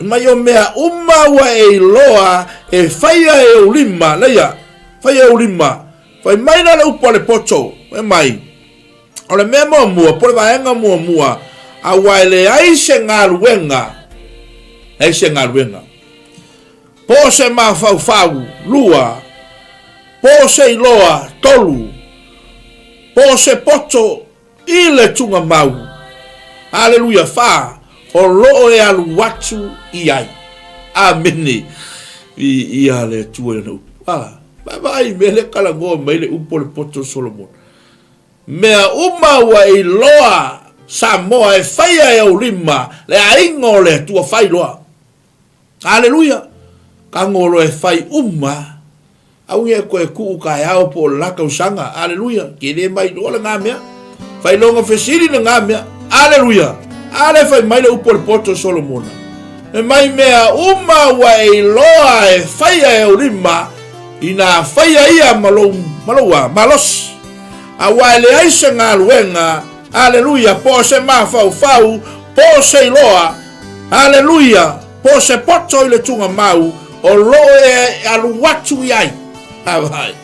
mai o mea uma ua e iloa e faia e ou lima, leia, faia e ou lima. Fai mai la le upu a le poto, fai mai, o le mea muamua, po o le vaega muamua, aua e leai se galuega, leai se galuega. Po o se mafaufau, lua, po o se iloa, tolu, po o se poto i le tugamau, aleluia, fa, o lo o e alu atu i ai. Amene. Viia le Atua i Lana upu. A, vaavaai i mea lea talanoa mai le upu o le poto o Solomona. Mea uma ua e iloa Samoa e faia e ou lima le aiga o le Atua fai loa. Aleluia! Tago loa e fai uma, aua e toe tuu taeao po o le la tausaga. Aleluia! Ke le mai loa lena mea. Fai loga fesili lena mea. Aleluia! A lea fai mai le upu a le poto o Solomona. E mai mea uma ua e iloa e faia e ou lima, ina faia ia ma lou, ma lou a, malosi. Aua e leai se galuega, aleluia, po o se mafaufau, po o se iloa, Aleluia! Po o se poto i le tugamau o lo o e alu atu i ai. Vai.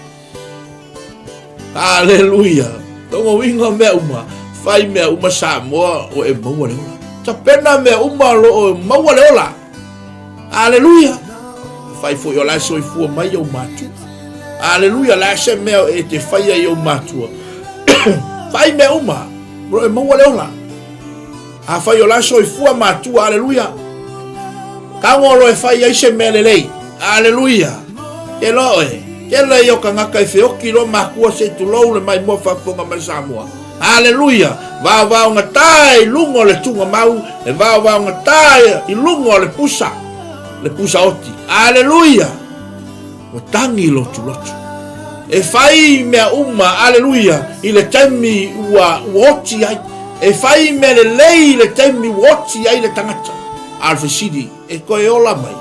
Aleluia! Lona uiga o mea uma, fai mea uma Samoa o e maua le ola. Tapena mea uma o lo o maua le ola. Aleluia! Fai foi o la e soifua mai ou matua. Aleluia! La se mea e te faia i ou matua. Fai mea uma, o lo o e maua le ola. Afai o la soifua matua, aleluia. Tago loa e fai ai se mea lelei, aleluia. Ke loa oe, tele ia o tagata e feoki loa makua se i tulou le maimoa faafofoga mai Samoa. Aleluia! Vaovaogata i luga o le tugamau, e vaovaogata i luga o le pusa, le pusa oti. Aleluia! Ua tagi lotulotu. E fai mea uma, aleluia, i le taimi ua, ua oti ai. E fai mea lelei i le taimi ua oti ai le tagata. A o le fesili, e toe ola mai.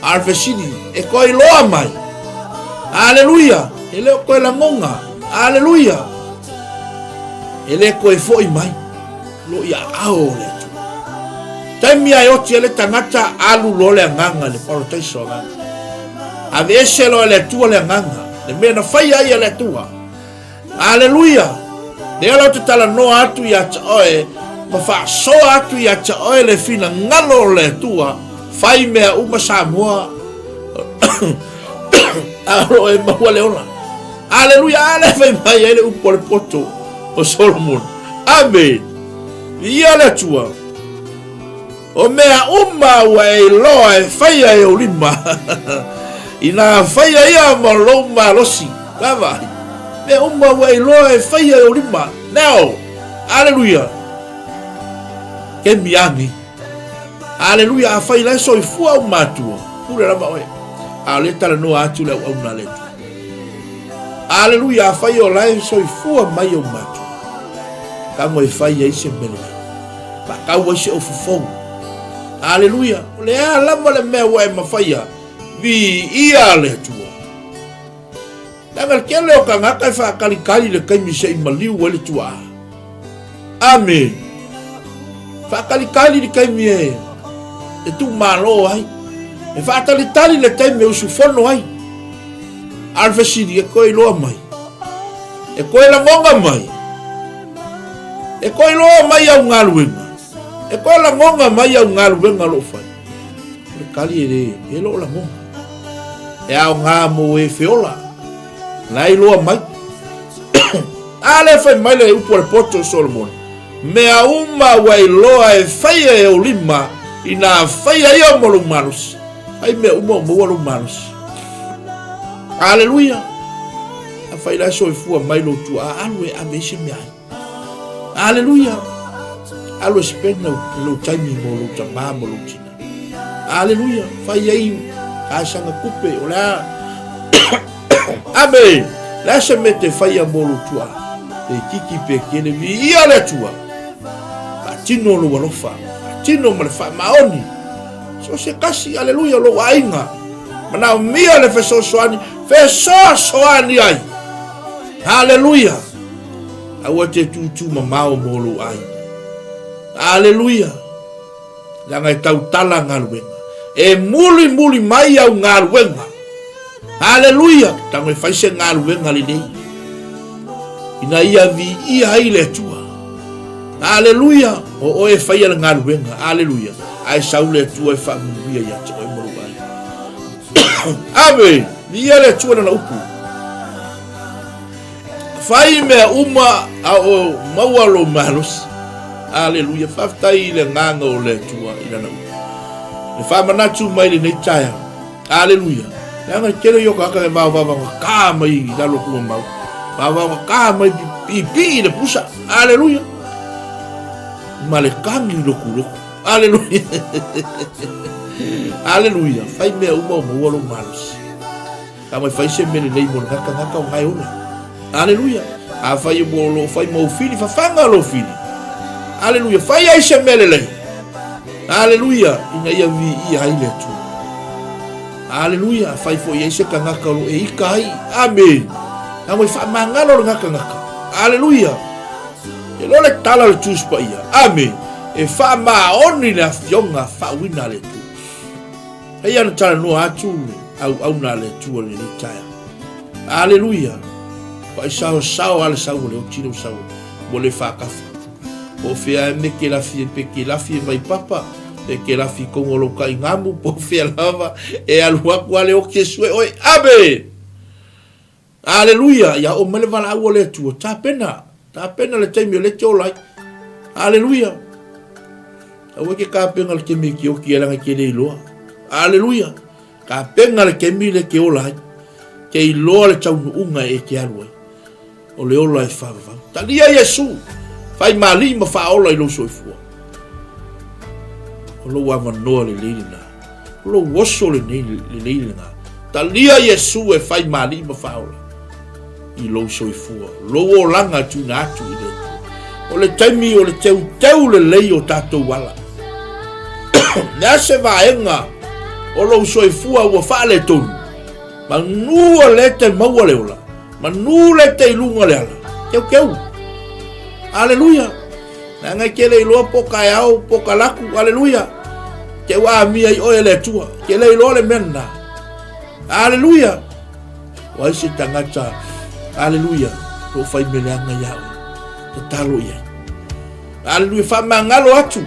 A o le fesili, e toe iloa mai. Aleluia! E le o toe lagona. Aleluia! E le toe foi mai. Lo i aao o le Atua. Taimi a e oti ai le tagata, alu loa le agaga i le parataiso agaga. Aveese loa e le Atua le agaga, le mea na faia ai e le Atua. Aleluia! Lea la ou te talanoa atu ia te oe, ma faasoa atu ia te oe le finagalo o le Atua, fai mea uma Samoa, a o lo o e maua le ola. Aleluia! A lea fai mai ai le upu a le poto o Solomona. Amene! Viia le Atua! O mea uma ua e iloa e faia e ou lima, inā faia ia ma lou malosi. Vaavaai, mea uma ua e iloa e faia e ou lima. Now! Aleluia! Kemi a nei. Aleluia! Afai la e soifua ou matua, pule lava oe. A o lea e talanoa atu le auauna a le Atua. Aleluia! Afai o la e soifua mai ou matua, tago e fai ai se mea lelei. Faatau ai se ofu fou. Aleluia! O le a lava le mea ua e mafaia, viia le Atua. Leaga le tele o tagata e faatalitali le taimi se i maliu ai le tuaa. Amene. Faatalitali le taimi e e tuumalo ai. E faatalitali le taimi e usufono ai. A o le fesili, e toe iloa mai. E toe lagona mai. E toe iloa mai au galuega. E toe lagona mai au galuega o lo o fai. O le tali e le, e le o lagona. E aoga mo e feola. La e iloa mai. A lea fai mai le upu a le poto o Solomona. Mea uma ua iloa e faia e ou lima, inā faia ia ma lou malosi. Fai mea uma o maua lou malosi. Aleluia! Afai la e soifua mai lou tuaa, alu e ave ai se meaai. Aleluia! Alu e spend lou taimi mo lou tamā ma lou tina. Aleluia! Fai ai Talosaga tupe, o le a? Amene! Le a se mea e te faia mo lou tuaa? Pe itiiti pe tele, viia le Atua! Faatino lou alofa, faatino ma le faamaoni. So se tasi, aleluia, o lou aiga. Manaomia le fesoasoani, fesoasoani ai. Aleluia! Aua te tūtū mamao mo lou aiga. Aleluia! Leaga e tautala galuega. E mulimuli mai au galuega. Aleluia! Tago e fai se galuega lelei. Ina ia viia ai le Atua. Aleluia! O oe e faia le galuega. Aleluia! Ae sau le Atua e faamanuia ia te oe ma lou aiga. Ame! Viia le Atua i lana upu. Fai mea uma a o maua lou malosi. Aleluia. Faafetai i le agaga o le Atua i lana upu. Le faamanatu mai lenei taeao. Aleluia. Leaga e tele i o tagata e vaovaovagatā mai i lalo o tumamau. Vaovaogatā mai piipii le pusa. Aleluia. Ma le tagi lotulotu. Aleluia. Aleluia. Fai mea uma o maua lou malosi. A mai fai se mea lelei mo le gata gata o ngae ola. Aleluia. A fai o lo fai mo fili, fafaga lo fili. Aleluia. Fai ai se mea lelei. Aleluia. Ina ia viia ai le Atua. Aleluia. A fai foi ai se tagata o lo e ika ai. Amen. A mai faamagalo le gata gata. Aleluia. E lo le tala o le Tusi Paia. Amen. E faamaoni le afioga faauina a le Atua. Hei ana talanoa atu le auauna a le Atua i lenei taeao. Aleluia! Ua saosao a le sau o le oti lou sau mo le faakafa. Po o fea e me ke lafi e pe ke lafi e mai papa, pe ke lafi kongo lou kai ngamu, po o fea lava e alu aku a le oti e sue oe. Amen! Aleluia! Ia oo mai le valaau a le Atua, tapena, tapena le taimi o lea e te ola ai. Aleluia! Aua e ke tapena le taimi e te oti ai leaga e te le iloa. Aleluia! Tapena le taimi lea e te ola ai. Te iloa le taunuuga e te alu ai. O le ola e faavavau. Talia Iesu! Fai ma alii ma faaola i lou soifua. O lou avanoa lelei lena. O lou oso lenei, lelei lena. Talia Iesu e fai ma alii ma faaola i lou soifua, lou olaga e tuuina atu i le Atua. O le taimi o le teuteu lelei o tatou ala. Le a se vaega o lou soifua ua faaletonu, manu o le te maua le ola, manu le te i luga le ala, teuteu. Aleluia. Leaga e te le iloa po o kaeao po o kalaku, aleluia. Te ua amia i oe e le Atua. Te le iloa le mea lena. Aleluia. O ai se tagata, aleluia, o fai mea leaga ia oe. Tatalo i ai. Aleluia, faamagalo atu.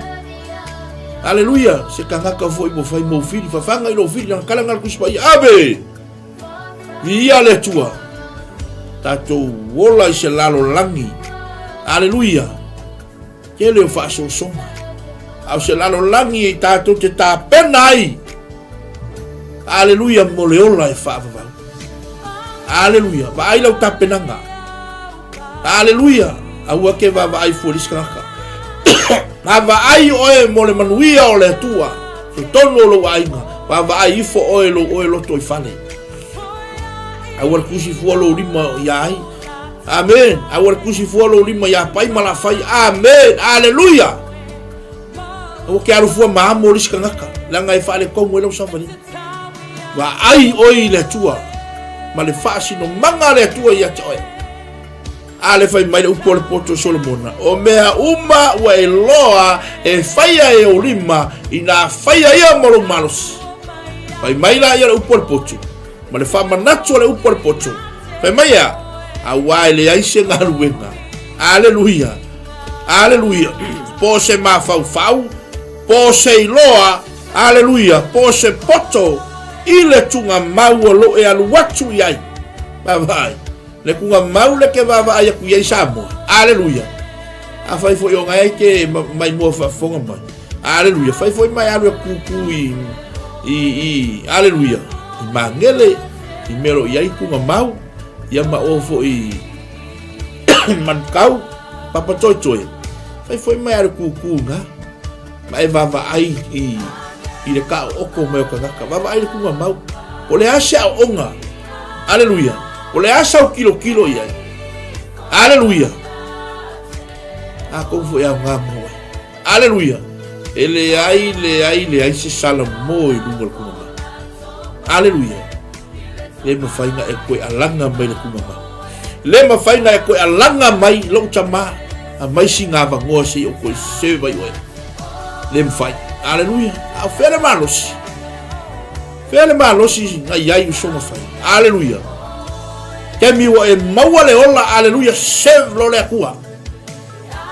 Aleluia, se tagata foi ua fai mou fili, fafaga i lou fili, na kala ngala kusi paia. Ame! Viia le Atua. Tatou ola i se lalolagi. Aleluia. Tele o faasoasoga. A o se lalolagi e tatou te tapena ai. Aleluia mo le ola e faavavau. Aleluia. Vaai lau tapenaga. Aleluia! Aua ke vaavaai fua i le isi tagata. Vaavaai oe mo le manuia o le Atua, totonu o lou aiga. Vaavaai ifo oe lou oe loto i fale. Aua le tusi fua lou lima ia ai. Amen. Aua le tusi fua lou lima ia pai ma la fai. Amen. Aleluia. Aua ke alu fua ma amo le isi tagata. Leaga e faaletonu ai lau savaliga. Vaai oe i le Atua ma le faasinomaga a le Atua ia te oe. A le fai mai le upu o le poto Solomona, o mea uma ua e loa e faia e ou lima, inā faia ia ma lou malosi. Fai mai la ia le upu o le poto, ma le faamanatu o le upu o le poto. Fai mai ea, auā e leai se galuega. Aleluia! Aleluia! Po o se mafaufau, po o se iloa, Aleluia! Po o se poto i le tugamau o lo e alu atu i ai. Vaavaai, le tugamau le ke vaavaai atu i ai Samoa. Aleluia! Afai foi o ngai ke mai mua faafofoga mai. Aleluia! Fai foi mai alu e kūkū i, i, i, aleluia, i Magele, i mea o lo i ai tugamau, ia ma o foi i Manukau, Papatoetoe. Fai foi mai alu kūkū ngā. Ma e vaavaai i. I le kaaooko mai o tagata. Vaavaai le tugamau. O le a se aoaoga? Aleluia. O le a sau tilotilo i ai? Aleluia. Atonu foi e aoga mo oe. Aleluia. E leai, leai, leai se salamo i luga o le tugamau. Aleluia. Le mafai na e toe alaga mai le tugamau. Le mafai na e toe alaga mai lou tama a mai sina avanoa se i ou toe serve ai oe. Le mafai. Aleluia. A o fea le malosi? Fea le malosi na i ai usoga fai? Aleluia. Taimi ua e maua le ola, aleluia, serve lo le Atua.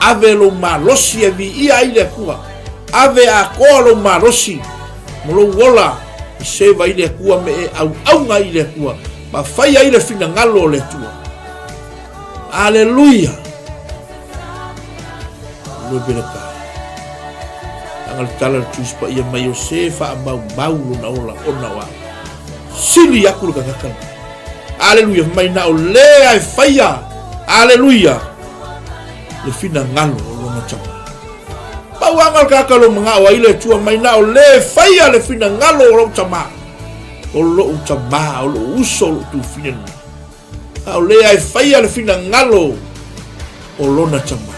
Ave lou malosi e viia ai le Atua. Ave atoa lou malosi mo lou ola e serve ai le Atua me e auauna ai i le Atua ma fai ai le finagalo o le Atua. Aleluia! Lua pele ka. Anga le tala le Tusi Paia mai o se faamaumau lona ola ona o au. Sili aku le tagata lena. Aleluia, mai na o lea e faia. Aleluia. Le finagalo o lona tama. Pau anga le tagata lo mangao ai le Atua mai na o le faia le finagalo o lou tama. O lou tama, o lou uso, o lou tufine lena. A o lea e faia le finagalo o lona tama.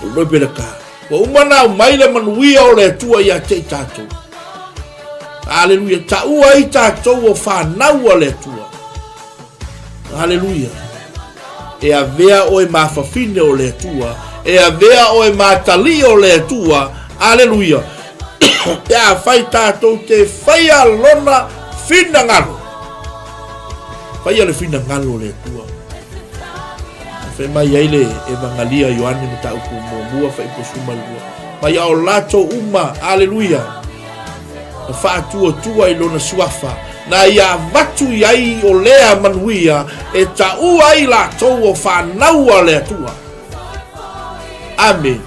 O loi pele ka. Ua uma na aumai le manuia o le Atua ia te i tatou. Aleluia. Taua ai tatou o fanau a le Atua. Aleluia. E avea oe ma fafine o le Atua. E avea oe ma atalii o le Atua. Aleluia. Pe afai tatou te faia lona finagalo. Faia le finagalo o le Atua. Fai mai ai le Evangalia Ioane mataupu muamua fuaiupu 12. Mai a o latou uma, aleluia, na faatuatua i lona suafa, na ia avatu i ai o lea manuia e taua ai latou o fanau a le Atua. Amene.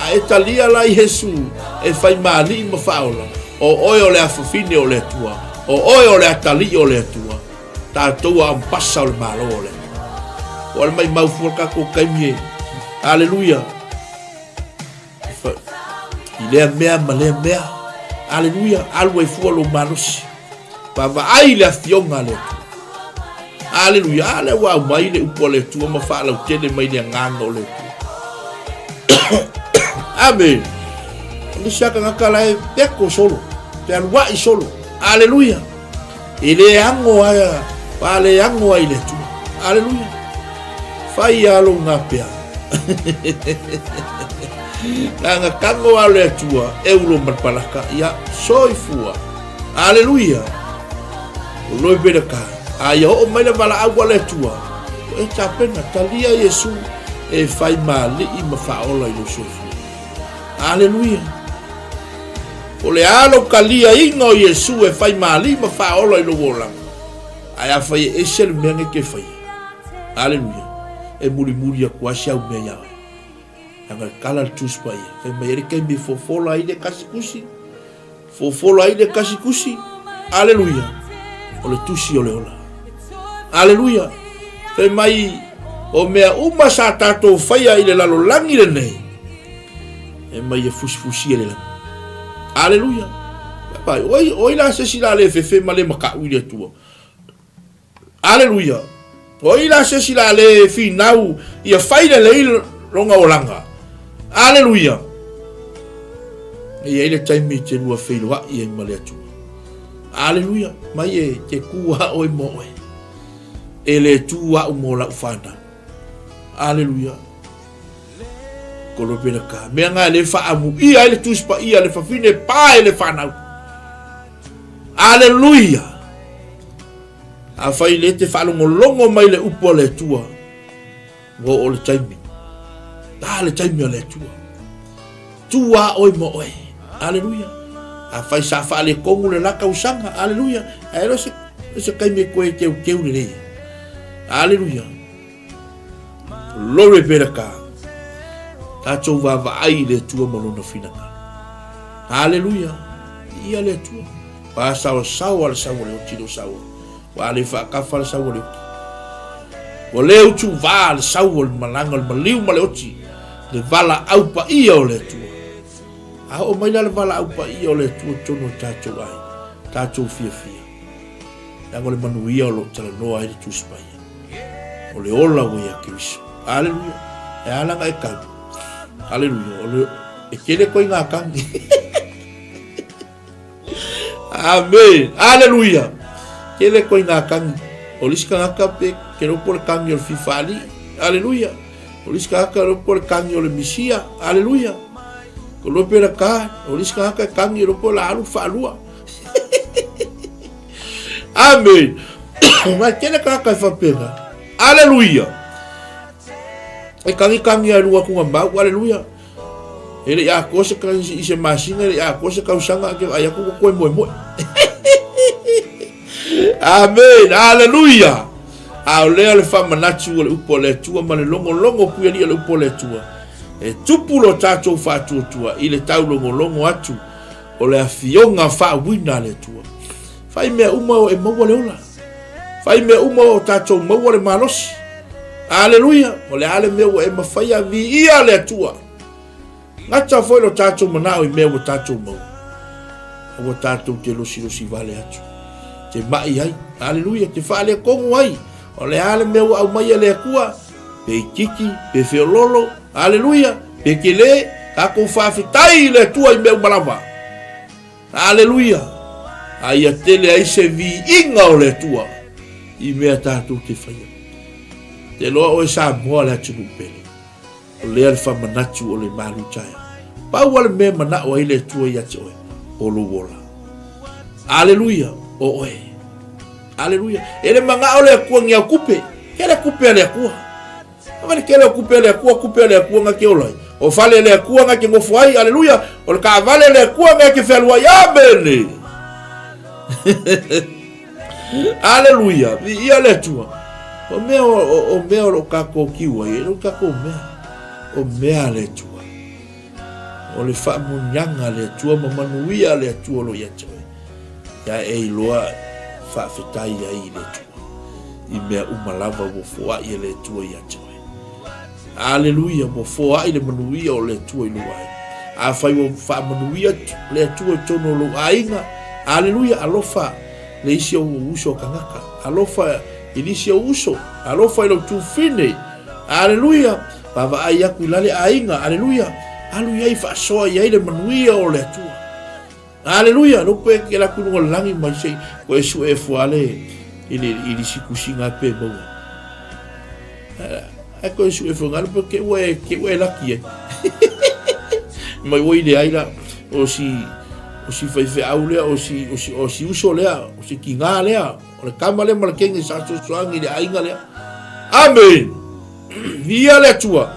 A e talia la Iesu e fai ma Alii ma Faaola, o oe o le afafine o le Atua, o oe o le atalii o le Atua, tatou a ampasa o le Malo o le Atua. Ua le maimau fua le tatou taimi e. Aleluia. I lea mea ma lea mea. Aleluia. Alu ai fua lou malosi. Vaavaai le afioga a le Atua. Aleluia. A lea ua aumai le upu a le Atua ma faalautele mai le agaga o le Atua. Amene. O nisi a tagata la e peko solo, fealuai solo. Aleluia. E le ago a, pa le ago ai le Atua. Aleluia. Fai a lou gapea. Nanga kago a le Atua, e ulo malpalaka, ia soifua. Aleluia. O loi pele ka. A ia oo mai le valaau a le Atua. O e tapena, talia Iesu e fai ma alii ma faaola i lou soifua. Aleluia. O le a lou kaliaina o Iesu e fai ma alii ma faaola i lou olaga. Ae afai e ese le mea nei e te faia. Aleluia. E mulimuli atu lava si au mea ia oe. Leaga e kala le Tusi Paia. Fai mai ai le taimi e fofola ai le tasi tusi. Fofola ai le tasi tusi. Aleluia. O le tusi o le ola. Aleluia. Fai mai o mea uma sa tatou faia i le lalolagi lenei, e mai e fusifusia le lagi. Aleluia. Pai, oi, oi la se si la le fefe ma le makaʻu i le Atua. Aleluia. O ai la se isi la le finau ia fai lelei lona olaga. Aleluia. E i ai le taimi e te lua feiloai ai ma le Atua. Aleluia. Mai e te tu a oe mo oe. E le tu au mo lau whanau. Aleluia. Kolo pele ka. Mea ngā le whaamu ia ai le tuspa ia le whawhine pa e le whanau. Aleluia. Afai le te faalogologo mai le upu a le Atua, ua oo le taimi. Ta le taimi a le Atua. Tu a oe mo oe. Aleluia. Afai sa faaletonu le la tausaga. Aleluia. Ae le o se, se taimi e toe teuteu lelei. Aleluia. Glory be to God. Tatou vaavaai i le Atua ma lona finagalo. Aleluia. Ia le Atua. Pasaosaoa le sau o le oti le sau. Ua le faakafa le sau o le oti. Ua le utuvā le sau o le malaga o le maliu ma le oti, le valaau paia o le Atua. A oo mai la le valaau paia o le Atua i totonu o tatou aiga, tatou fiafia. Leaga o le manuia o lo o talanoa ai le Tusi Paia. O le ola ua ia Keriso. Aleluia. E ala ona e kagi. Aleluia. O le, e tele koe i ngā kagi. Amen. Aleluia. Tele koe ngā kagi. O le isi tagata pe ke ropo le kagi o le fifali. Aleluia. O le isi tagata ropo le kagi o le misia. Aleluia. Ko lope la ka, o le isi tagata kagi ropo la alu whaalua. Amen. Mai tele tagata e whapena. Aleluia. E kagi kagi a lua kunga mau. Aleluia. E le i atoa se i se masina, e le i atoa se tausaga, ke vaai atu ua toe moemoe. Amen. Aleluia. A o lea le faamanatu o le upu a le Atua ma le logologo puialii o le upu a le Atua. E tupu lo tatou faatuatua i le taulogologo atu o le afioga faauiina a le Atua. Fai mea uma o e maua le ola. Fai mea uma o tatou maua le malosi. Aleluia! O le a le mea ua e mafaia, viia le Atua. Gata foi lo tatou manao i mea ua tatou maua. Aua tatou te losilosi vale atu. Te mai ai. Aleluia! Te faaletonu ai. O le a le mea ua aumai e le Atua, pe itiiti, pe feololo, aleluia, pe tele, tatou faafetai i le Atua i mea uma lava. Aleluia! A ia tele ai se viiga o le Atua i mea tatou te faia. Te loa oe Samoa le atunuu pele. O lea le faamanatu o le malu taeao. Pau lava le mea e manao ai le Atua ia te oe, o lou ola. Aleluia! O oe. Aleluia! E le manao le Atua ni au kupe. Kele kupe a le Atua. A le tele o kupe a le Atua, kupe a le Atua na te ola ai. O fale a le Atua na te nofo ai, aleluia. O le taavale a le Atua na te fealuai, amene. Aleluia, viia le Atua. O mea o, o, o mea o lo tatou kiu ai, e le o tatou mea. O mea a le Atua. O le faamuniaga a le Atua ma manuia a le Atua o lo o ia te oe. Ia e iloa faafetai ai i le Atua i mea uma lava ua foai e le Atua ia te oe. Aleluia, ua foai le manuia o le Atua i lou aiga. Afai ua faamanuia le Atua i totonu o lou aiga, aleluia, alofa le isi o ou uso tagata, alofa i nisi o uso, alofa i lou tufine, aleluia, vaavaai atu i la le aiga, aleluia, alu i ai faasoa i ai le manuia o le Atua. Aleluia! Lopo e ke laku lunga lagi mai sei ko e sue fua le i le i le sikusiga pe maua. Ai ko e sue fua ngalo pe ke ua e ke ua e laki e. Mai ua i le ai la o si o si faifeau lea o si o si o si uso lea o si kinga lea o le kama lea ma le kenge sa sosoangi i le aiga lea. Amen! Viia le Atua,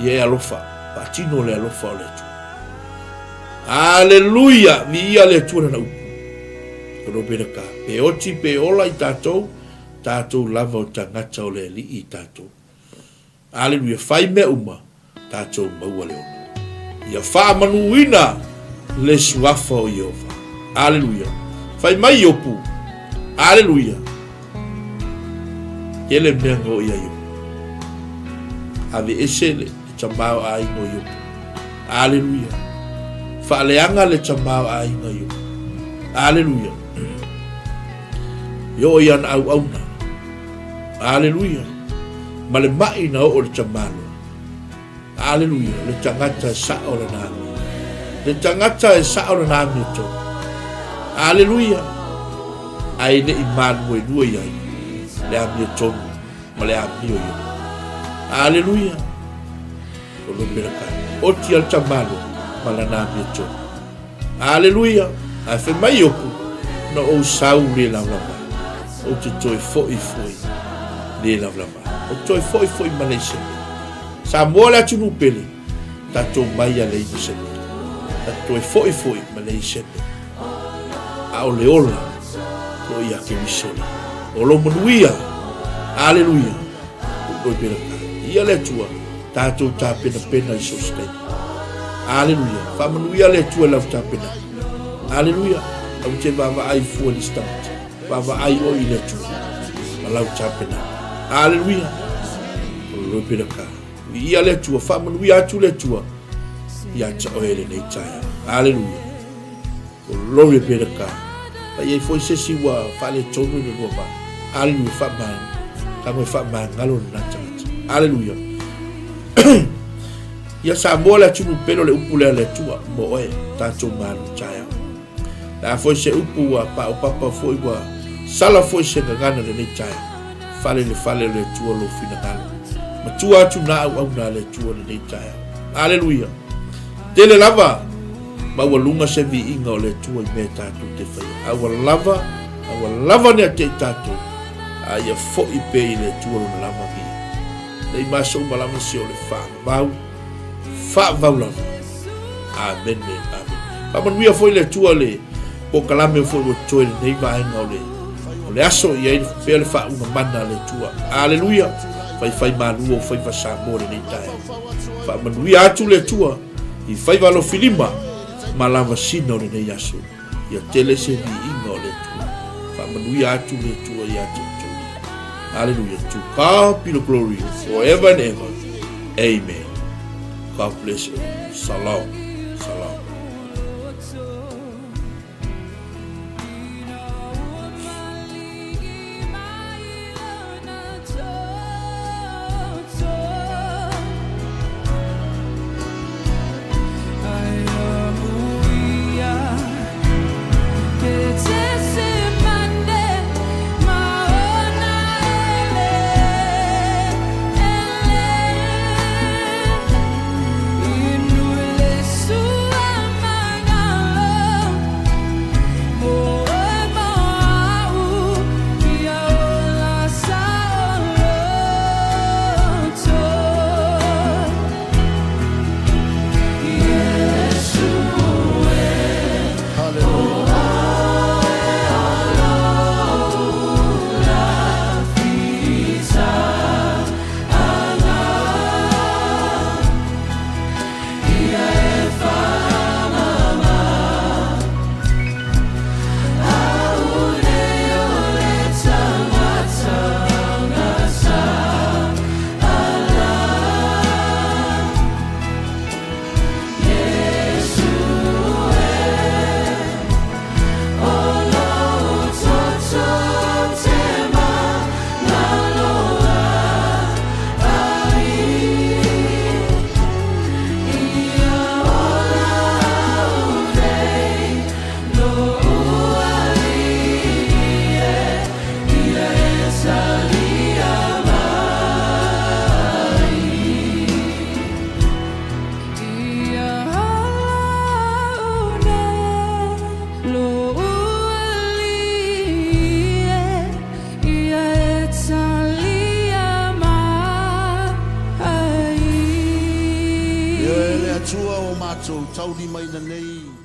ia e alofa, faatino le alofa o le Atua. Aleluia, viia le Atua lana upu. Robena ka, pe oti pe ola i tatou, tatou lava o tagata o le Alii i tatou. Aleluia, fai mea uma, tatou maua le ola. Ia faamanuina le suafa o Ieova. Aleluia. Fai mai Iopu. Aleluia. Tele mea na oo ia Iopu. Ave ese le tamā o aiga o Iopu. Aleluia. Faaleaga le tamā o aiga Iopu. Aleluia. I oo i ana auauna. Aleluia. Ma le mai na oo le tamā loa. Aleluia, le tagata e sao lana amio. Le tagata e sao lana amiotonu. Aleluia. Ae le i maluelue i ai le amiotonu ma le amio i ona. Aleluia. O lo mea ka. Oti al tamalo ma lana amiotonu. Aleluia! Ae fai mai Iopu, Na ou sau le lavalava, ou te toe foi foi le lavalava. Ou te toe foi foi ma leai se mea. Samoa le atunuu pele, tatou mai a leai ma se mea. Tatou toe foi foi ma leai se mea. A o le ola o ia Keriso lea. O lou manuia. Aleluia. Oi pela ka. Ia le Atua. Tatou tapenapena i so o se taimi. Aleluia. Faamanuia le Atua i lau tapenaga. Aleluia. Aua te vaavaai fua i le isi tagata. Vaavaai oe i le Atua ma lau tapenaga. Aleluia. O le lopena ka. Viia le Atua. Faamanuia atu le Atua. ia te oe lenei taeao. Aleluia. Glory be to God. Fa i ai foi se isi ua faaletonu i le lua va. Aleluia, faamagalo. Tago e faamagalo lena tagata. Aleluia. Ia Samoa le atunuu pele o le upu lea a le Atua mo oe, tatou malu taeao. Le a foi se upu ua paopapa foi ua sala foi se gagana lenei taeao. Fale le fale o le Atua lou finagalo. Matua atu na auauna a le Atua lenei taeao. Aleluia. Tele lava maualuga se viiga o le Atua i mea tatou te faia. A ua lava, a ua lava nea te i tatou, a ia foi pea i le Atua lona lava viiga. Nei maso uma lava se o le faavavau, faavavau lava. Amene, amene. Faamanuia foi le Atua le polokalame foi ua totoe lenei vaega o le o le aso i ai pea le faauuga mana a le Atua. Aleluia! Faifai malu ou faiva Samoa lenei taeao. Faamanuia atu le Atua i faiva alofilima ma lavasina o lenei aso. Ia tele se viiga o le Atua. Faamanuia atu le Atua ia te outou. Aleluia. To God be the glory forever and ever. Amen. God bless you. Shalom. Shalom. Ioe le Atua ua matou taulimaina nei.